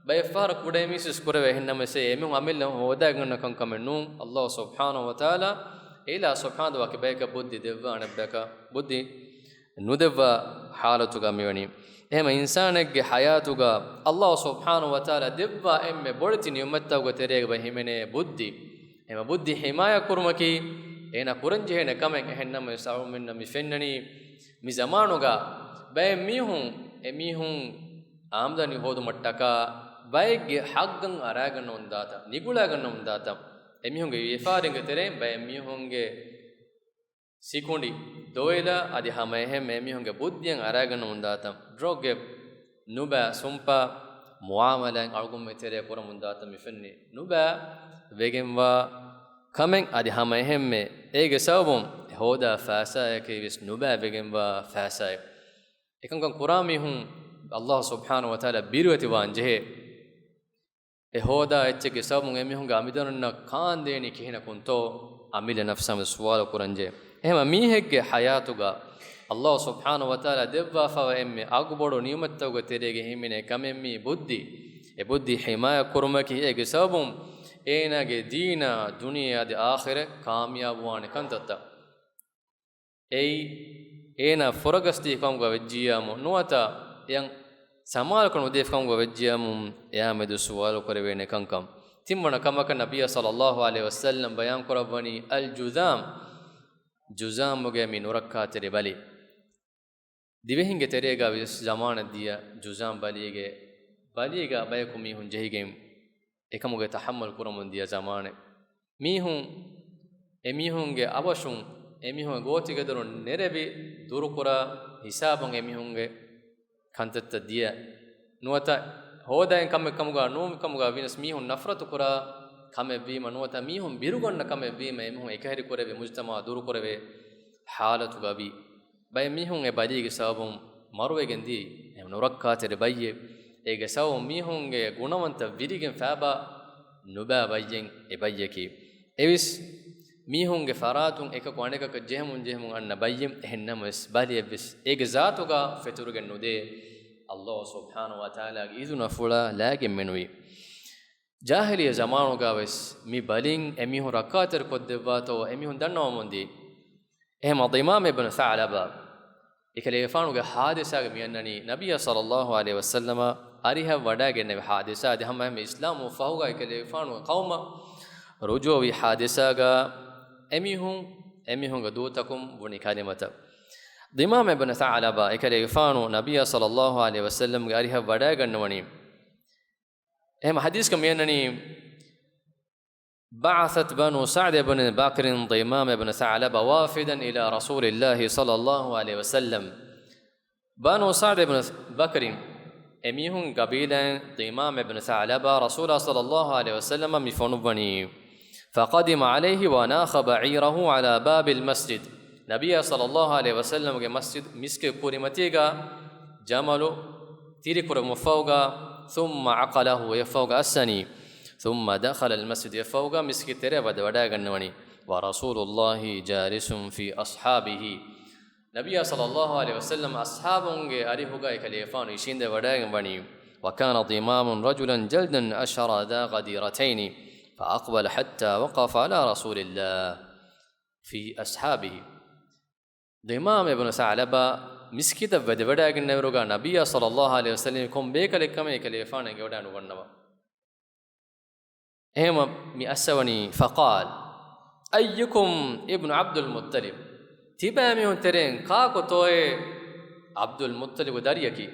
ބައެއްފަހަރަށް ކުޑައިމީސްވެސް ކުރެވޭ. އެހެންނަމަވެސް އެމީހުން އަމިއްލަ ހޯދާގަންނަ ކަންކަމެއް ނޫން. ﷲ ސުބްޙާނަހޫ ވަތަޢާލާ އެއިލާ ސުބްޙާނަހޫ ވަކި ބަޔަކަށް ބުއްދި ދެއްވާ، އަނެއްބަޔަކަށް ބުއްދި ނުދެއްވާ ޙާލަތުގަ މިވަނީ. އެހެމަ އިންސާނެއްގެ ޙަޔާތުގަ ﷲ ސުބްޙާނަހޫ ވަތަޢާލާ ދެއްވާ އެންމެ ބޮޑެތި ނިޢުމަތްތަކުގެ ތެރޭގަ ބަ ހިމެނޭ ބުއްދި. އެހެމަ ބުއްދި ޙިމާޔަތް ކުރުމަކީ އޭނާ ކުރަންޖެހޭނެ ކަމެއް. އެހެންނަމަވެސް އަޅުމެންނަށް މި ފެންނަނީ މި ޒަމާނުގަ ބައެއް މީހުން އެމީހުން އާމްދަނީ ހޯދުމަށްޓަކާ ބައެއްގެ ޙައްޤަށް އަރާގަންނަ އުނދާތަން، ނިގުޅާގަންނަ އުނދާތަން، އެމީހުންގެ ވިޔަފާރިންގެ ތެރެއިން ބައެއް މީހުންގެ ސިކުނޑި ދޮވެލާ އަދި ހަމައެހެންމެ އެމީހުންގެ ބުއްދިއަށް އަރާގަންނަ އުނދާތަން، ޑްރަގެއް، ނުބައި ސުންޕާ މުޢާމަލާތް އަޅުގަނޑުމެން ތެރޭ ކުރަމުންދާތަން މި ފެންނީ. ނުބައި ވެގެންވާ ކަމެއް އަދި ހަމައެހެންމެ އޭގެ ސަބަބުން ހޯދާ ފައިސާއަކީވެސް ނުބައި ވެގެންވާ ފައިސާއެއް. އެކަންކަން ކުރާ މީހުން ﷲ ސުބްޙާނަހޫ ވަތަޢާލާ ބިރުވެތިވާން ޖެހޭ. އެ ހޯދާ އެއްޗެއްގެ ސަބަބުން އެމީހުންގެ އަމިއްލަ ނަފްސަށް ސުވާލު ކުރަންޖެހޭ. އެހެމަ މީހެއްގެ ޙަޔާތުގަ ﷲ ސުބްޙާނަހޫ ވަތަޢާލާ ދެއްވާފައިވާ އެންމެ އަގުބޮޑު ނިޢުމަތްތަކުގެ ތެރޭގަ ހިމެނޭ ކަމެއް މީ ބުއްދި. އެ ބުއްދި ޙިމާޔަތް ކުރުމަކީ އޭގެ ސަބަބުން އޭނާގެ ދީނާ ދުނިޔެ އަދި އާޚިރަތް ކާމިޔާބުވާނެ ކަންތައްތައް. އެއީ އޭނާ ފުރަގަސްދީ ކަމުގަ ވެއްޖިއްޔާމު ނުވަތަ އެޔަށް ސަމާލުކޮށް ނުދީފި ކަމުގަ ވެއްޖިއްޔާމު އެއާ މެދު ސުވާލު ކުރެވޭނެ ކަންކަން. ތިންވަނަ ކަމަކަށް ނަބިއްޔާ ޞައްލައްލާހު ޢަލައިހި ވަސައްލަމް ބަޔާން ކުރައްވަނީ އަލް ޖުޒާމް، ޖުޒާމުގެ މި ނުރައްކާތެރި ބަލި. ދިވެހިންގެ ތެރޭގަ ވިޔަސް ޒަމާނެއް ދިޔަ ޖުޒާމް ބަލީގެ، ބަލީގަ ބަޔަކު މީހުން ޖެހިގެން އެކަމުގެ ތަޙައްމަލް ކުރަމުން ދިޔަ ޒަމާނެއް. މީހުން، އެމީހުންގެ އަވަށުން، އެމީހުންގެ ގޯތިގެދޮރުން ނެރެވި ދުރުކުރާ ހިސާބުން އެމީހުންގެ ކަންތައްތައް ދިޔަ ނުވަތަ ހޯދައިން ކަމެއް ކަމުގަ ނޫން ކަމުގަ ވިޔަސް މީހުން ނަފްރަތު ކުރާ ކަމެއް ވީމަ ނުވަތަ މީހުން ބިރުގަންނަ ކަމެއް ވީމަ އެމީހުން އެކަހެރި ކުރެވޭ މުޖްތަމަޢަށް ދުރުކުރެވޭ ޙާލަތުގަ ވީ. ބައެއް މީހުން އެ ބަލީގެ ސަބަބުން މަރުވެގެން ދިޔައީ. އެހެން ނުރައްކާތެރި ބައްޔެއް. އޭގެ ސަބަބުން މީހުންގެ ގުނަވަންތައް ވިރިގެން ފައިބާ ނުބައި ބައްޔެއް އެ ބައްޔަކީ. އެވިސް މީހުންގެ ފަރާތުން އެކަކު އަނެކަކަށް ޖެހެމުން ޖެހެމުން އަންނަ ބައްޔެއް. އެހެން ނަމަވެސް ބަލިއެއްވެސް އޭގެ ޒާތުގަ ފެތުރުގެން ނުދޭ. ﷲ ސުބްޙާނަހޫ ވަތަޢާލާގެ އިޒުނަފުޅާ ލާގެން މެނުވީ. ޖާހިލިއްޔަ ޒަމާނުގަވެސް މި ބަލިން އެމީހުން ރައްކާތެރި ކޮށްދެއްވާތޯ އެމީހުން ދަންނަވަމުންދީ. އެހެމަ ދިމާމް އިބްނު ސަޢުލަބާ އެކަލޭގެފާނުގެ ޙާދިސާގަ މިއަންނަނީ، ނަބިއްޔާ ޞައްލައްލާހު ޢަލައިހި ވަސައްލަމަ އަރިހަށް ވަޑައިގެންނެވި ޙާދިސާ އަދި ހަމަ އެހެމަ އިސްލާމް ވުން ފަހުގަ އެކަލޭގެފާނުގެ ޤައުމަށް ރުޖޫޢަވި ޙާދިސާގަ އެމީހުން، އެމީހުންގެ ދޫތަކުން ބުނި ކަލިމަތައް. ދިމާމް އިބްނު ސަޢުލަބާ އެކަލޭގެފާނު ނަބިއްޔާ ޞައްލައްލާހު ޢަލައިހި ވަސައްލަމްގެ އަރިހަށް ވަޑައިގަންނަވަނީ. އެހެމަ ޙަދީސްގަ މިއަންނަނީ، بعثت بنو سعد بن بكر ضمام بن ثعلبة وافدا إلى رسول الله صلى الله عليه وسلم. ބަނޫ ސަޢްދު ބިން ބަކްރިން އެމީހުން ގަބީލާއިން ޟިމާމް ބިން ސަޢުލަބާ ރަސޫލާ ޞައްލައްލާހު ޢަލައިހި ވަސައްލަމަށް މި ފޮނުއްވަނީ. فقدم عليه وناخ بعيره على باب المسجد. ނަބިއްޔާ ޞައްލައްލާހު ޢަލައިހި ވަސައްލަމަގެ މަސްޖިދު މިސްކިތް ކުރިމަތީގަ ޖަމަލު ތިރިކުރަމުން ފަހުގަ، ثم عقله، އެފަހުގަ އައްސަނީ. ثم دخل المسجد، އެފަހުގަ މިސްކިތް ތެރެއަށް ވަދެ ވަޑައިގަންނަވަނީ. ورسول الله جالس في أصحابه. ނަބިއްޔާ ޞައްލައްލާހު ޢަލައިހި ވަސައްލަމަ އަޞްޙާބުންގެ އަރިހުގަ އެކަލޭގެފާނު އިށީނދެ ވަޑައިގެން ވަނީ. وكان ضمام رجلا جلدا أشرا ذا غديرتين فأقبل حتى وقف على رسول الله في أصحابه. ޟިމާމް ބިން ސަޢުލަބާ މިސްކިތަށް ވަދެ ވަޑައިގެންނެވިރުގަ ނަބިއްޔާ ޞައްލައްލާހު ޢަލައިހި ވަސައްލަމަ ކޮން ބޭކަލެއްކަމެއް އެކަލޭގެފާނު އެނގިވަޑައި ނުގަންނަވާ. އެހެމަ މި އައްސަވަނީ، فقال، أيكم ابن عبد المطلب؟ ތިބާމީހުން ތެރެއިން ކާކުތޯއޭ ޢަބްދުލް މުއްޠަލިބު ދަރިޔަކީ؟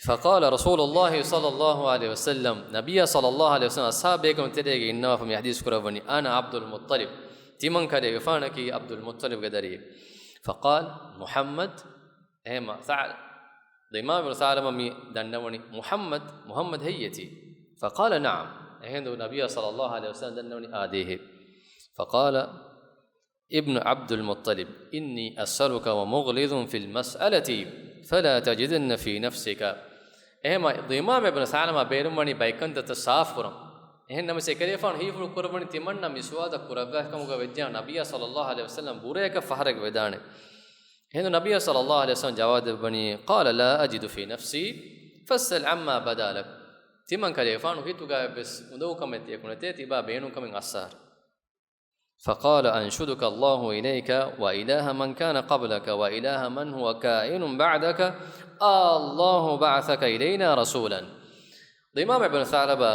فقال رسول الله صلى الله عليه وسلم، ނަބިއްޔާ ޞައްލައްލާހު ޢަލައިހި ވަސައްލަމަ އަޞްޙާބު ބޭކަލުން ތެރޭގަ އިންނަވާފަ މި ޙަދީޘް ކުރައްވަނީ، أنا عبد المطلب، ތިމަން ކަލޭގެފާނަކީ ޢަބްދުލް މުއްޠަލިބުގެ ދަރިއެއް. فقال محمد، އެހެމަ ސަޢުލަ، ޟިމާމް ބިން ސަޢުލަބާ މި ދަންނަވަނީ މުޙައްމަދު، މުޙައްމަދު ހެއްޔޭތީ؟ فقال نعم، އެހެންދު ނަބިއްޔާ ޞައްލައްލާހު ޢަލައިހި ވަސައްލަމަ ދަންނަވަނީ އާދޭހޭ. فقال ابن عبد المطلب إني أسألك ومغلظ في المسألة فلا تجدن في نفسك. އެހެމަ ޟިމާމް ބިން ސަޢުލަބާ ބޭނުންވަނީ ބައެއް ކަންތައްތައް ސާފުކުރަން. އެހެން ނަމަވެސް އެކަލޭގެފާނު ހީފުޅު ކުރައްވަނީ ތިމަންނަ މި ސުވާލުތައް ކުރައްވާފި ކަމުގަ ވެއްޖެއްޔާ ނަބިއްޔާ ޞައްލައްލާހު ޢަލައިހި ވަސައްލަމަ ބުރަޔަކަށް ފަހަރެއް ވެދާނެ. އެހެންދު ނަބިއްޔާ ޞައްލައްލާހު ޢަލައިހި ވަސައްލަމަ ޖަވާބު ދެއްވަނީ، قال لا أجد في نفسي فاسأل عما بدا لك. ތިމަން ކަލޭގެފާނު ހިތުގައިވެސް އުނދަގޫ ކަމެއް ތިޔަކު ނެތޭ، ތިބާ ބޭނުން ކަމެއް އައްސާރަ. فقال أنشدك الله إليك وإله من كان قبلك وإله من هو كائن بعدك، آلله بعثك إلينا رسولا. ޟިމާމް ބިން ސަޢުލަބާ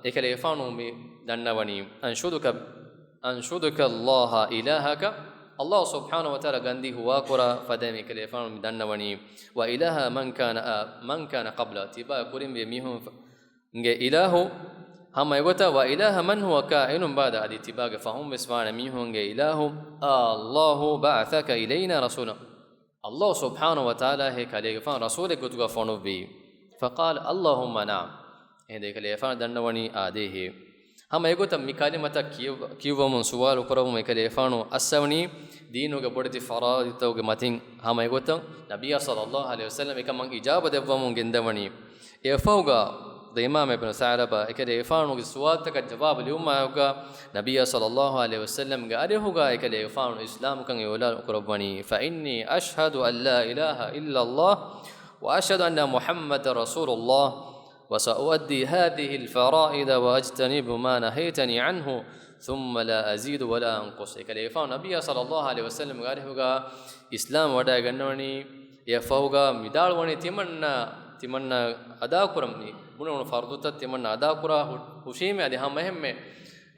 އެކަލޭގެފާނު މި ދަންނަވަނީ، أنشدك، أنشدك الله إلهك، ﷲ ސުބްޙާނަހޫ ވަތަޢާލާ ގަންދީ ހުވާކުރާ ފަދައިން އެކަލޭގެފާނު މި ދަންނަވަނީ، وإله من كان، من كان قبل، ތިބާ ކުރިންވި މީހުން ގެ އިލާހު، ހަމަ އެގޮތަށް، وإله من هو كائن بعد، އަދި ތިބާގެ ފަހުން ވެސް ވާނެ މީހުންގެ އިލާހު، آلله بعثك إلينا رسولا، ﷲ ސުބްޙާނަހޫ ވަތަޢާލާ ހޭ ކަލޭގެފާނު ރަސޫލެއް ގޮތުގަ ފޮނުއްވީ. فقال اللهم نعم. އެހެންދު އެކަލޭގެފާނު ދަންނަވަނީ އާދޭހޭ. ހަމަ އެގޮތަށް މި ކަލިމަތައް ކިޔަވ-، ކިޔުއްވަމުން ސުވާލު ކުރައްވަމުން އެކަލޭގެފާނު އައްސަވަނީ ދީނުގެ ބޮޑެތި ފަރާއިޟުތަކުގެ މަތިން. ހަމަ އެގޮތަށް ނަބިއްޔާ ޞައްލައްލާހު ޢަލައިހި ވަސައްލަމަ އެކަމަށް އިޖާބަ ދެއްވަމުން ގެންދަވަނީ. އެއަށްފަހުގަ ޟިމާމް ބިން ސަޢުލަބާ އެކަލޭގެފާނުގެ ސުވާލުތަކަށް ޖަވާބު ލިބުމާއެކުގަ ނަބިއްޔާ ޞައްލައްލާހު ޢަލައިހި ވަސައްލަމްގެ އަރިހުގަ އެކަލޭގެފާނު އިސްލާމްކަން އިޢުލާނު ކުރައްވަނީ، فإني أشهد أن لا إله إلا الله وأشهد أن محمدا رسول الله. وسأؤدي هذه الفرائض وأجتنب ما نهيتني عنه ثم لا أزيد ولا أنقص. އެކަލޭގެފާނު ނަބިއްޔާ ޞައްލައްލާހު ޢަލައިހި ވަސައްލަމްގެ އަރިހުގަ އިސްލާމް ވަޑައިގަންނަވަނީ، އެއަށްފަހުގަ މި ދާޅުވަނީ ތިމަންނަ، ތިމަންނަ އަދާކުރަން، މި ބުނެވުނު ފަރުޟުތައް ތިމަންނަ އަދާކުރާ ހު-، ހުށީމޭ އަދި ހަމަ އެހެންމެ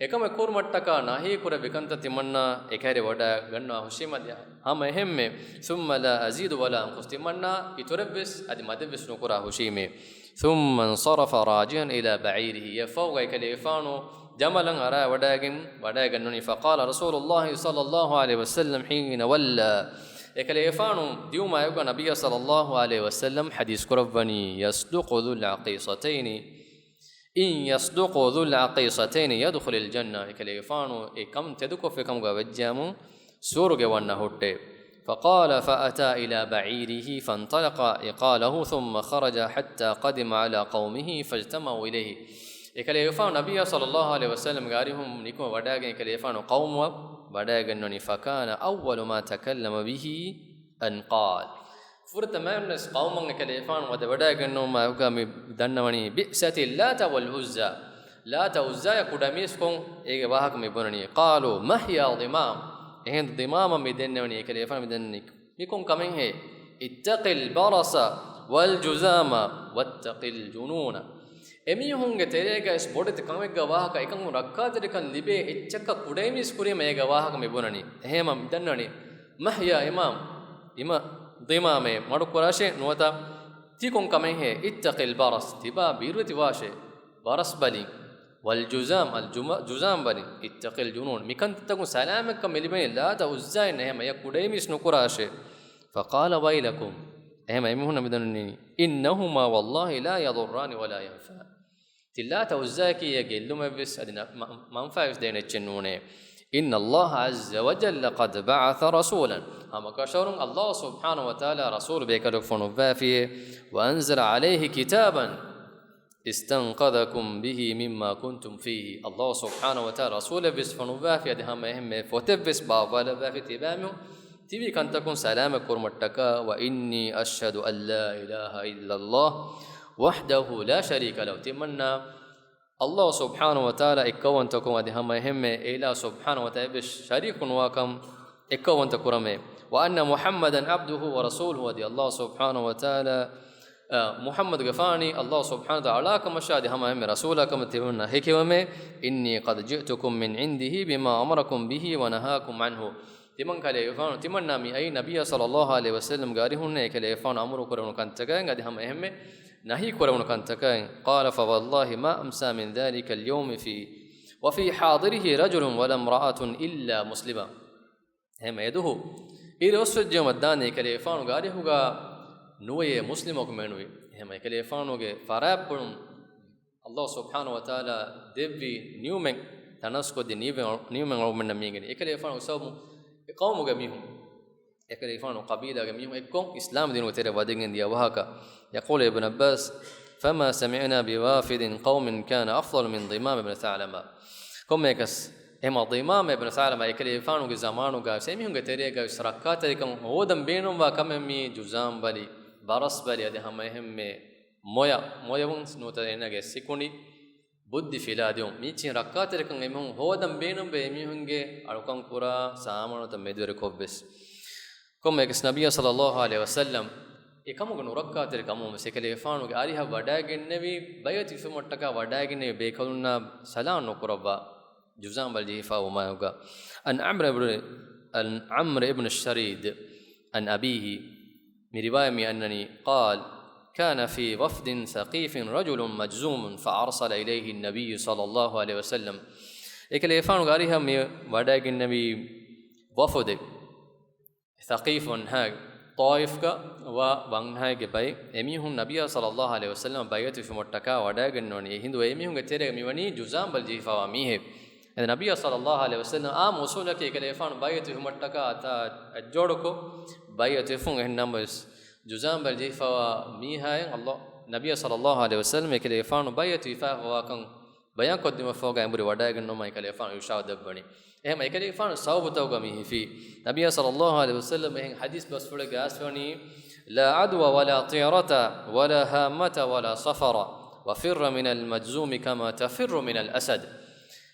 އެކަމެއް ކުރުމަށްޓަކާ ނަހީ ކުރެއްވި ކަންތައް ތިމަންނާ އެކަހެރި ވަޑައިގަންނަވާ ހުށީމަ އަދި ހަމަ އެހެންމެ. ثم لا أزيد ولا أنقص، ތިމަންނާ އިތުރެއްވެސް އަދި މަދެއްވެސް ނުކުރާ ހުށީމޭ. ثم انصرف راجعا إلى بعيره، އެއަށްފަހުގަ އެކަލޭގެފާނު ޖަމަލަށް އަރާ ވަޑައިގެން، ވަޑައިގެންނަވަނީ. فقال رسول الله صلى الله عليه وسلم حين ولى، އެކަލޭގެފާނު ދިއުމާއެކުގަ ނަބިއްޔާ ޞައްލައްލާހު ޢަލައިހި ވަސައްލަމް ޙަދީޘް ކުރައްވަނީ، يصدق ذو العقيصتين، إن يصدق ذو العقيصتين يدخل الجنة، އެކަލޭގެފާނު އެ ކަން ތެދުކޮށްފި ކަމުގަ ވެއްޖެއަމު ސުވަރުގެ ވަންނަ ހުއްޓޭ. فقال فأتى إلى بعيره فانطلق إقاله ثم خرج حتى قدم على قومه فاجتمعوا إليه. އެކަލޭގެފާނު ނަބިއްޔާ ޞައްލައްލާހު ޢަލައިހި ވަސައްލަމްގެ އަރިހުން ނިކުމެ ވަޑައިގެން އެކަލޭގެފާނު ޤައުމުއަށް ވަޑައިގެންނަވަނީ. فكان أول ما تكلم به أن قال، ފުރަތަމަވެސް ޤައުމަށް އެކަލޭގެފާނު ވަދެ ވަޑައިގެންނެވުމާ އެކުގަ މި ދަންނަވަނީ، بئست اللات والعزى، ލާތާ ޢުއްޒާޔާ ކުޑަމީސްކޮށް އޭގެ ވާހަކަ މި ބުނަނީ. قالوا مهْ يا ضمام، އެހެން ޟިމާމަށް މި ދެންނެވަނީ، އެކަލޭގެފާނު މި ދެންނެވަނީ މި ކޮން ކަމެއްހޭ؟ اتق البرص والجذام واتق الجنون. އެމީހުންގެ ތެރޭގައި ވެސް ބޮޑެތި ކަމެއްގަ ވާހަކަ އެކަމުން ރައްކާތެރިކަން ލިބޭ އެއްޗަކަށް ކުޑައިމީސް ކުރީމަ އޭގަ ވާހަކަ މި ބުނަނީ. އެހެންމަ މި ދަންނަވަނީ، مهْ يا إمام، އިމާ ޟިމާމޭ މަޑުކުރާށޭ ނުވަތަ ތި ކޮން ކަމެއްހޭ؟ اتق البرص، ތިބާ ބިރުވެތިވާށޭ ބަރަސް ބަލިން. والجذام، އަލްޖުމަ-، ޖުޒާމް ބަލިން. اتق الجنون، މިކަންތައްތަކުން ސަލާމަތްކަން މި ލިބެނީ ލާތާ ޢުއްޒާއިން އެހެން އެޔަށް ކުޑައިމީސް ނުކުރާށޭ. فقال ويلكم، އެހެން އެމީހުންނަށް މި ދަންނަވަނީ، إنهما والله لا يضران ولا ينفعان. ތި ލާތާ ޢުއްޒާއަކީ އެ ގެއްލުމެއްވެސް އަދި ނަ-، މަ-، މަންފާވެސް ދޭނެ އެއްޗެއް ނޫނޭ. إن الله عز وجل قد بعث رسولا، ހަމަކަށަވަރުން ﷲ ސުބްޙާނަހޫ ވަތަޢާލާ ރަސޫލު ބޭކަލަކު ފޮނުއްވާފިއޭ. وأنزل عليه كتابا استنقذكم به مما كنتم فيه. ﷲ ސުބްޙާނަހޫ ވަތަޢާލާ ރަސޫލެއްވެސް ފޮނުއްވާފި އަދި ހަމަ އެހެންމެ ފޮތެއްވެސް ބާއްވާލައްވާފި ތިބާމީހުން ތިބީ ކަންތަކުން ސަލާމަތް ކުރުމަށްޓަކާ. وإني أشهد أن لا إله إلا الله وحده لا شريك له. ތިމަންނާ ﷲ ސުބްޙާނަހޫ ވަތަޢާލާ އެއްކައުވަންތަކުން އަދި ހަމަ އެހެންމެ އެއިލާހު ސުބްޙާނަހޫ ވަތަޢާލާ އެއްވެސް ޝަރީކު ނުވާކަން އެއްކައުވަންތަ ކުރަމޭ. وأن محمدا عبده ورسوله، އަދި ﷲ ސުބްޙާނަހޫ ވަތަޢާލާ، އަ، މުޙައްމަދުގެފާނީ ﷲ ސުބްޙާނަހޫ ވަތަޢާލާ އަޅާކަމަށާ އަދި ހަމަ އެހެންމެ ރަސޫލާކަމަށް ތިމަންނަ ހެކިވަމޭ. إني قد جئتكم من عنده بما أمركم به ونهاكم عنه. ތިމަން ކަލޭގެފާނު ތިމަންނާ މި އައީ ނަބިއްޔާ ޞައްލައްލާހު ޢަލައިހި ވަސައްލަމްގެ އަރިހުންނޭ އެކަލޭގެފާނު އަމުރު ކުރެވުނު ކަންތަކާއިން އަދި ހަމަ އެހެންމެ ނަހީ ކުރެވުނު ކަންތަކާއިން. قال فوالله ما أمسى من ذلك اليوم في وفي حاضره رجل ولا امرأة إلا مسلما. އެހެންމެ އެދުހު އިރު އޮއްސުއްޖެއުމަށް ދާނީ އެކަލޭގެފާނުގެ އަރިހުގަ ނުވެޔޭ މުސްލިމަކު މެނުވި. އެހެންމެ އެކަލޭގެފާނުގެ ފަރާތްޕުޅުން ﷲ ސުބްޙާނަހޫ ވަތަޢާލާ ދެއްވި ނިޢުމަތް ތަނަސްކޮށްދިން ނިޢުމަތް، ނިޢުމަތް އަޅުގަނޑަށް މިއިނގެނީ. އެކަލޭގެފާނު ސަބަބުން އެ ޤައުމުގެ މީހުން، އެކަލޭގެފާނު ޤަބީލާގެ މީހުން އެއްކޮށް އިސްލާމް ދީނުގެ ތެރެއަށް ވަދެގެން ދިޔަ ވާހަކަ. يقول ابن عباس، فما سمعنا بوافد قوم كان أفضل من ضمام بن ثعلبة. ކޮންމެއަކަސް އެމަ ޟިމާމް ބިން ސަޢުލަބާ އެކަލޭގެފާނުގެ ޒަމާނުގައި ވެސް އެމީހުންގެ ތެރޭގައި ވެސް ރައްކާތެރިކަން ހޯދަން ބޭނުންވާ ކަމެއް މީ ޖުޒާމް ބަލި، ބަރަސް ބަލި އަދި ހަމަ އެހެންމެ މޮޔަ، މޮޔަވުން ނުވަތަ އޭނާގެ ސިކުނޑި، ބުއްދި ފިލާދިއުން. މީޗިން ރައްކާތެރިކަން އެމީހުން ހޯދަން ބޭނުންވޭ އެމީހުންގެ އަޅުކަން ކުރާ ސާމާނުތައް މެދުވެރިކޮށްވެސް. ކޮންމެއަކަސް ނަބިއްޔާ ޞައްލައްލާހު ޢަލައިހި ވަސައްލަމް އެކަމުގެ ނުރައްކާތެރިކަމުން ވެސް އެކަލޭގެފާނުގެ އަރިހަށް ވަޑައިގެންނެވި، ބައިޢަތު ހިފުމަށްޓަކާ ވަޑައިގެންނެވި ބޭކަލުންނާ ސަލާމް ނުކުރައްވާ. ޖުޒާމް ބަލި ޖެހިފަ ވުމާއެކުގަ. عن عمرو بن، عن عمرو بن الشريد عن أبيه، މި ރިވާޔަތް މި އަންނަނީ، قال، كان في وفد ثقيف رجل مجذوم فأرسل إليه النبي صلى الله عليه وسلم. އެކަލޭގެފާނުގެ އަރިހަށް މި ވަޑައިގެންނެވި ވަފުދެއް، ޘަޤީފު ވަންހާގެ، ޠާއިފްގަ ވާ ވަންހާގެ ބައެއް އެމީހުން ނަބިއްޔާ ޞައްލައްލާހު ޢަލައިހި ވަސައްލަމަށް ބައިޢަތު ހިފުމަށްޓަކާ ވަޑައިގެންނެވުނީ. އެހިނދު އެމީހުންގެ ތެރޭގަ މިވަނީ ޖުޒާމް ބަލި ޖެހިފައިވާ މީހެއް. އެ ނަބިއްޔާ ޞައްލައްލާހު ޢަލައިހި ވަސައްލަމް އާއްމު އުޞޫލަކީ އެކަލޭގެފާނު ބައިޢަތު ހިފުމަށްޓަކާ އަތާ އަތްޖޯޑުކޮށް، ބައިޢަތު ހިފުން. އެހެންނަމަވެސް، ޖުޒާމް ބަލި ޖެހިފައިވާ މީހާއެއް ﷲ، ނަބިއްޔާ ޞައްލައްލާހު ޢަލައިހި ވަސައްލަމް އެކަލޭގެފާނު ބައިޢަތު ހިފާފަވާކަން ބަޔާންކޮށްދިނުމަށްފަހުގަ އެނބުރި ވަޑައިގެންނުމަށް އެކަލޭގެފާނު އިރުޝާދު ދެއްވަނީ. އެހެން އެކަލޭގެފާނު ސަބަބުތަކުގަ މި ހިފީ. ނަބިއްޔާ ޞައްލައްލާހު ޢަލައިހި ވަސައްލަމް އެހެން ޙަދީޘް ބަސްފުޅެއްގަ އައިސްފަވަނީ، لا عدوى ولا طيرة ولا هامة ولا صفر وفر من المجذوم كما تفر من الأسد.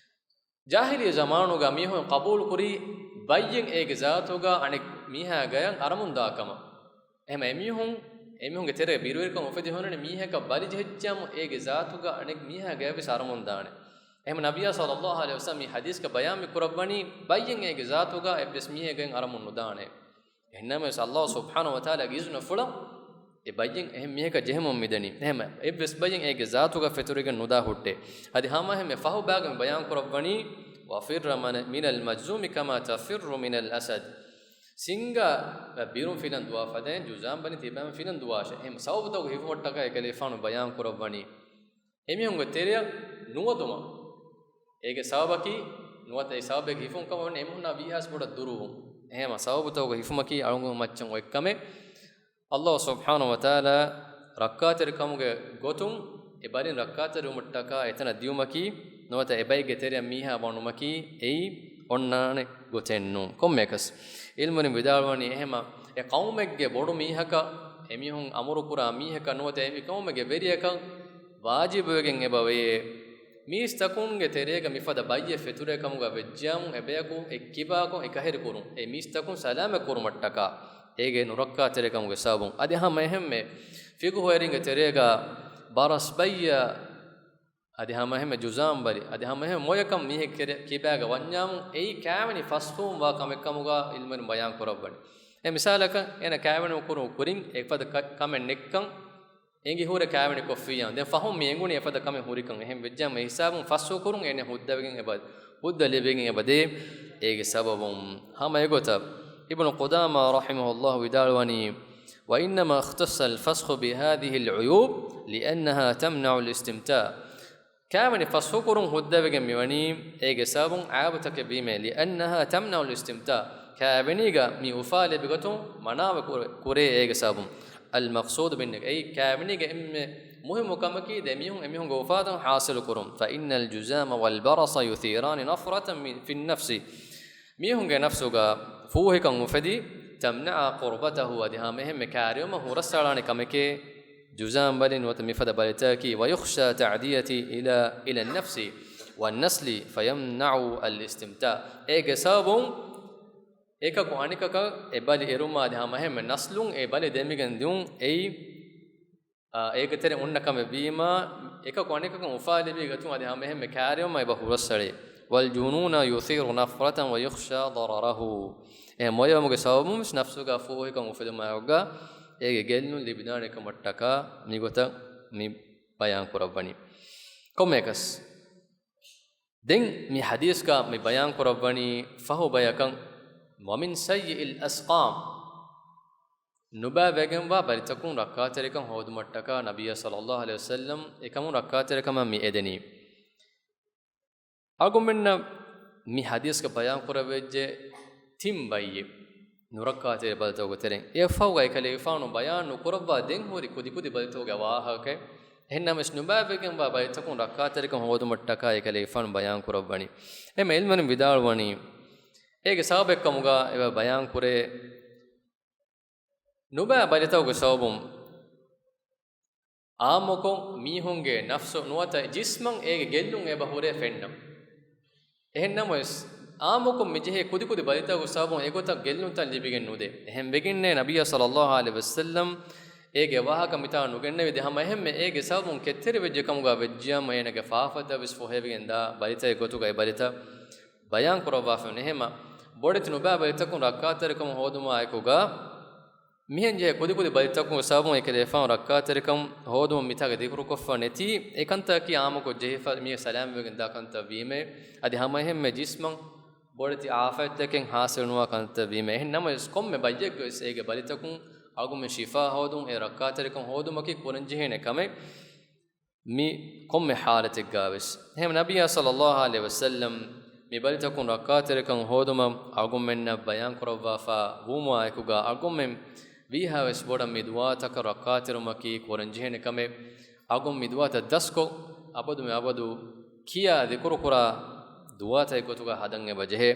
ޖާހިލީ ޒަމާނުގަ މީހުން ޤަބޫލު ކުރީ ބައްޔެއް އޭގެ ޒާތުގަ އަނެއް މީހާ ގަޔަށް އަރަމުންދާ ކަމަށް. އެހެމަ އެމީހުން، އެމީހުންގެ ތެރޭ ބިރުވެރިކަން އުފެދި ހުންނަނީ މީހަކަށް ބަލި ޖެހިއްޖާމު އޭގެ ޒާތުގަ އަނެއް މީހާ ގަޔަށް ވެސް އަރަމުންދާނެ. އެހެމަ ނަބިއްޔާ ޞައްލައްލާހު ޢަލައިހި ވަސައްލަމް މި ޙަދީޘްގަ ބަޔާން މި ކުރައްވަނީ ބައްޔެއް އޭގެ ޒާތުގަ އެއްވެސް މީހެއް ގަޔަށް އަރަމުން ނުދާނެ. އެހެންނަމަވެސް ﷲ ސުބްޙާނަހޫ ވަތަޢާލާގެ އިޒުނަފުޅަށް އެ ބައްޔެއް އެހެން މީހަކަށް ޖެހެމުން މިދަނީ. އެހެމަ އެއްވެސް ބައްޔެއް އޭގެ ޒާތުގަ ފެތުރިގެން ނުދާ ހުއްޓޭ. އަދި ހަމައެހެންމެ ފަހު ބަޔަކު މި ބަޔާން ކުރައްވަނީ، وفر من، من المجذوم كما تفر من الأسد. ސިންގާ ބިރުން ފިލަން ދުވާ ފަދައިން ޖުޒާމް ބަލި ތިބާމެން ފިލަން ދުވާށޭ. އެހެން ސަބަބުތަކުގެ ހިފުމަށްޓަކާ އެކަލޭގެފާނު ބަޔާން ކުރައްވަނީ. އެމީހުންގެ ތެރެއަށް ނުވަދުމަށް އޭގެ ސަބަބަކީ، ނުވަތަ އެ ސަބަބެއްގެ ހިފުން ކަމަށް ވަނީ އެމީހުންނާ ވީހާވެސް ބޮޑަށް ދުރުވުން. އެހެމަ ސަބަބުތަކުގެ ހިފުމަކީ އަޅުގަނޑު މައްޗަށް އޮތް ކަމެއް. ﷲ ސުބްޙާނަހޫ ވަތަޢާލާ ރައްކާތެރިކަމުގެ ގޮތުން އެ ބަލިން ރައްކާތެރިވުމަށްޓަކާ އެތަނަށް ދިޔުމަކީ، ނުވަތަ އެ ބައެއްގެ ތެރެއަށް މީހާ ވަނުމަކީ އެއީ އޮންނާނެ ގޮތެއް ނޫން. ކޮންމެއަކަސް ޢިލްމުވެރިން ވިދާޅުވަނީ އެހެމަ އެ ޤައުމެއްގެ ބޮޑު މީހަކަށް، އެމީހުން އަމުރުކުރާ މީހަކަށް ނުވަތަ އެ ޤައުމެއްގެ ވެރިޔަކަށް ވާޖިބުވެގެން އެބަ ވެޔޭ. މީސްތަކުންގެ ތެރޭގަ މިފަދަ ބައްޔެއް ފެތުރޭ ކަމުގަ ވެއްޖާމު އެބަޔަކު އެއްކިބާކޮށް އެކަހެރި ކުރުން، އެ މީސްތަކުން ސަލާމަތް ކުރުމަށްޓަކާ އޭގެ ނުރައްކާތެރިކަމުގެ ސަބަބުން. އަދި ހަމަ އެހެންމެ ފިޤުހުވެރިންގެ ތެރޭގަ ބަރަސް ބައްޔަށް އަދި ހަމަ އެހެންމެ ޖުޒާމް ބަލި، އަދި ހަމަ އެހެން މޮޔަކަން މީހެއްގެ ކެރެ-، ކިބާގަ ވަންޏާމު އެއީ ކާވެނި ފަސްހުވުން ވާ ކަމެއް ކަމުގަ ޢިލްމުވެރިން ބަޔާން ކުރައްވަނީ. އެ މިސާލަކަށް އޭނަ ކާވެނި ކުރު ކުރިން އެފަދަ ކަ-، ކަމެއް ނެއްކަން އެނގި ހުރެ ކާވެނި ކޮށްފިއްޔާ. ދެން ފަހުން މި އެނގުނީ އެފަދަ ކަމެއް ހުރިކަން. އެހެން ވެއްޖާމު އެ ހިސާބުން ފަސްހު ކުރުން އޭނަ ހުއްދަވެގެން އެބަ، ހުއްދަ ލިބިގެން އެބަ ދޭ އޭގެ ސަބަބުން. ހަމަ އެގޮތަށް އިބްނު ޤުދާމާ ރަޙިމަހުﷲ ވިދާޅުވަނީ، وإنما اختص الفسخ بهذه العيوب لأنها تمنع الاستمتاع. ކާވެނި ފަސްހުކުރުން ހުއްދަވެގެން މިވަނީ އޭގެ ސަބަބުން ޢައިބުތަކެއް ވީމޭ، لأنها تمنع الاستمتاع، ކާވެނީގަ މި އުފާ ލިބިގަތުން މަނާވެ ކުރ-، ކުރޭ އޭގެ ސަބަބުން. المقصود بالنكاح، އެއީ ކާވެނީގެ އެންމެ މުހިއްމު ކަމަކީ ދެމީހުން އެމީހުންގެ އުފާތައް ޙާޞިލު ކުރުން. فإن الجذام والبرص يثيران نفرة من، في النفس. މީހުންގެ ނަފްސުގަ ފޫހިކަން އުފެދި، تمنع قربته، އަދި ހަމައެހެންމެ ކާރިއުމަށް ހުރަސްއަޅާނެ ކަމެކޭ، ޖުޒާމް ބަލި ނުވަތަ މިފަދަ ބަލިތަކަކީ، ويخشى تعديته إلى، إلى النفس والنسل فيمنع الاستمتاع. އޭގެ ސަބަބުން އެކަކު އަނެކަކަށް އެ ބަލި އެރުމާ އަދި ހަމައެހެންމެ ނަސްލުން އެ ބަލި ދެމިގެން ދިއުން އެއީ، އާ، އޭގެ ތެރެ އޮންނަ ކަމެއް ވީމާ، އެކަކު އަނެކަކަށް އުފާލެވި ގަތުން އަދި ހަމައެހެންމެ ކާރިއުމަށް އެބަ ހުރަސްއަޅޭ. والجنون يثير نفرة ويخشى ضرره. އެ މޮޔަވުމުގެ ސަބަބުން ވެސް ނަފްސުގަ ފޫހިކަން އުފެދުމާއެކުގަ އޭގެ ގެއްލުން ލިބިދާނެ ކަމަށްޓަކާ މިގޮތަށް މި ބަޔާން ކުރައްވަނީ. ކޮންމެއަކަސް ދެން މި ޙަދީޘްގަ މި ބަޔާން ކުރައްވަނީ ފަހު ބަޔަކަށް، ومن سيئ الأسقام، ނުބައި ވެގެންވާ ބަލިތަކުން ރައްކާތެރިކަން ހޯދުމަށްޓަކާ ނަބިއްޔާ ޞައްލައްލާހު ޢަލައިހި ވަސައްލަމް އެކަމުން ރައްކާތެރިކަމަށް މި އެދެނީ. އަޅުގަނޑުމެންނަށް މި ޙަދީޘްގަ ބަޔާން ކުރެވިއްޖެ ތިން ބައްޔެއް ނުރައްކާތެރި ބަލިތަކުގެ ތެރެއިން. އެއަށްފަހުގަ އެކަލޭގެފާނު ބަޔާން ނުކުރައްވާ ދެން ހުރި ކުދިކުދި ބަލިތަކުގެ ވާހަކައެއް. އެހެންނަމަވެސް ނުބައިވެގެންވާ ބަލިތަކުން ރައްކާތެރިކަން ހޯދުމަށްޓަކާ އެކަލޭގެފާނު ބަޔާން ކުރައްވަނީ. އެމެ ޢިލްމުވެރިން ވިދާޅުވަނީ، އޭގެ ސަބަބެއްކަމުގަ އެބަ ބަޔާން ކުރޭ، ނުބައި ބަލިތަކުގެ ސަބަބުން އާއްމުކޮށް މީހުންގެ ނަފްސު ނުވަތަ ޖިސްމަށް އޭގެ ގެއްލުން އެބަ ހުރޭ ފެންނަން. އެހެންނަމަވެސް، އާއްމުކޮށް މިޖެހޭ ކުދިކުދި ބަލިތަކުގެ ސަބަބުން އެގޮތަށް ގެއްލުންތައް ލިބިގެން ނުދޭ. އެހެން ވެގެންނޭ ނަބިއްޔާ ޞައްލައްލާހު ޢަލައިހި ވަސައްލަމް އޭގެ ވާހަކަ މިތާ ނުގެންނެވި ދެ ހަމަ އެހެންމެ އޭގެ ސަބަބުން ކެތްތެރިވެއްޖެ ކަމުގަ ވެއްޖިޔާމު އޭނަގެ ފާފަތައް ވެސް ފޮހެވިގެން ދާ ބަލިތައް ގޮތުގައި ބަލިތައް ބަޔާން ކުރައްވާފަ ނެހެމަ، ބޮޑެތި ނުބައި ބަލިތަކުން ރައްކާތެރިކަމު ހޯދުމާއެކުގަ މިހެން ޖެހޭ ކުދިކުދި ބަލިތަކުން ސަބަބުން އެކަލޭފާނު ރައްކާތެރިކަން ހޯދުމަށް މިތާގަ ދިކުރުކޮށްފަ ނެތީ، އެކަންތަކަކީ އާއްމުކޮށް ޖެހިފަ މީހެއް ސަލާމަތްވެގެން ދާ ކަންތައް ވީމޭ. އަދި ހަމައެހެންމެ ޖިސްމަށް ބޮޑެތި އާފަތްތަކެއް ހާސިލުނުވާ ކަންތައް ވީމޭ. އެހެން ނަމަވެސް ކޮންމެ ބައްޔެއްގަވެސް އޭގެ ބަލިތަކުން އަޅުގަނޑުމެން ޝިފާ ހޯދުން އެ ރައްކާތެރިކަން ހޯދުމަކީ ކުރަންޖެހޭނެ ކަމެއް. މި ކޮންމެ ޙާލަތެއްގަވެސް. އެހެން ނަބިއްޔާ ޞައްލައްލާހު ޢަލައިހި ވަސައްލަމް މި ބަލިތަކުން ރައްކާތެރިކަން ހޯދުމަށް އަޅުގަނޑުމެންނަށް ބަޔާން ކުރައްވާފަ ވުމާއެކުގަ އަޅުގަނޑުމެން ވީހާވެސް ބޮޑަށް މި ދުޢާތަކަށް ރައްކާތެރުމަކީ ކުރަންޖެހޭނެ ކަމެއް. އަޅުގަނޑު މި ދުޢާތައް ދަސްކޮށް، އަބަދުމެ އަބަދު ކިޔާ ޛިކުރު ކުރާ ދުޢާތައް ގޮތުގަ ހަދަން އެބަ ޖެހޭ.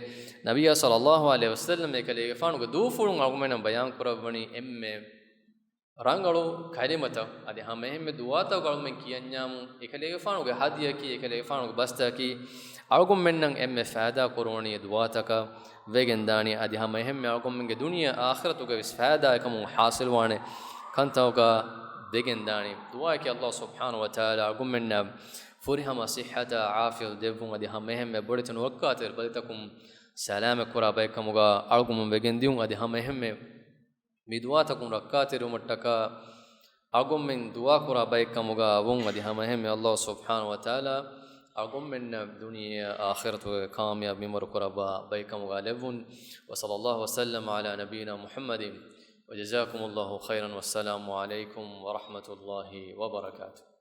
ނަބިއްޔާ ޞައްލައްލާހު ޢަލައިހި ވަސައްލަމް އެކަލޭގެފާނުގެ ދޫފުޅުން އަޅުގަނޑުމެންނަށް ބަޔާން ކުރައްވަނީ އެންމެ ރަނގަޅު ކަލިމަތައް އަދި ހަމައެހެންމެ ދުޢާތައް އަޅުގަނޑުމެން ކިޔަންޏާމު، އެކަލޭގެފާނުގެ ހަދިޔަކީ، އެކަލޭގެފާނުގެ ބަސްތަކީ، އަޅުގަނޑުމެންނަށް އެންމެ ފައިދާ ކުރުވަނީ އެ ދުޢާތަކަށް ވެގެންދާނީ. އަދި ހަމައެހެންމެ އަޅުގަނޑުމެންގެ ދުނިޔެ އާޚިރަތުގަވެސް ފައިދާ އެކަމުން ޙާޞިލްވާނެ ކަންތަކުގަ ވެގެންދާނީ. ދުޢާއަކީ ﷲ ސުބްޙާނަހޫ ވަތަޢާލާ އަޅުގަނޑުމެންނަށް ފުރިހަމަ ޞިއްޙަތާ ޢާފިޔަތު ދެއްވުން އަދި ހަމައެހެންމެ ބޮޑެތި ނުރައްކާތެރި ބަލިތަކުން ސަލާމަތް ކުރާ ބައެއްކަމުގަ އަޅުގަނޑުމެން ވެގެންދިޔުން. އަދި ހަމައެހެންމެ މި ދުޢާތަކުން ރައްކާތެރިވުމަށްޓަކާ އަޅުގަނޑުމެން ދުޢާ ކުރާ ބައެއްކަމުގަ ވުން އަދި ހަމައެހެންމެ ﷲ ސުބްޙާނަހޫ ވަތަޢާލާ އަޅުގަނޑުމެންނަށް ދުނިޔެއާ އާޚިރަތުގެ ކާމިޔާބު މިންވަރު ކުރައްވާ ބައެއްކަމުގަ ލެއްވުން. وصلى الله وسلم على نبينا محمد وجزاكم الله خيرا والسلام عليكم ورحمة الله وبركاته.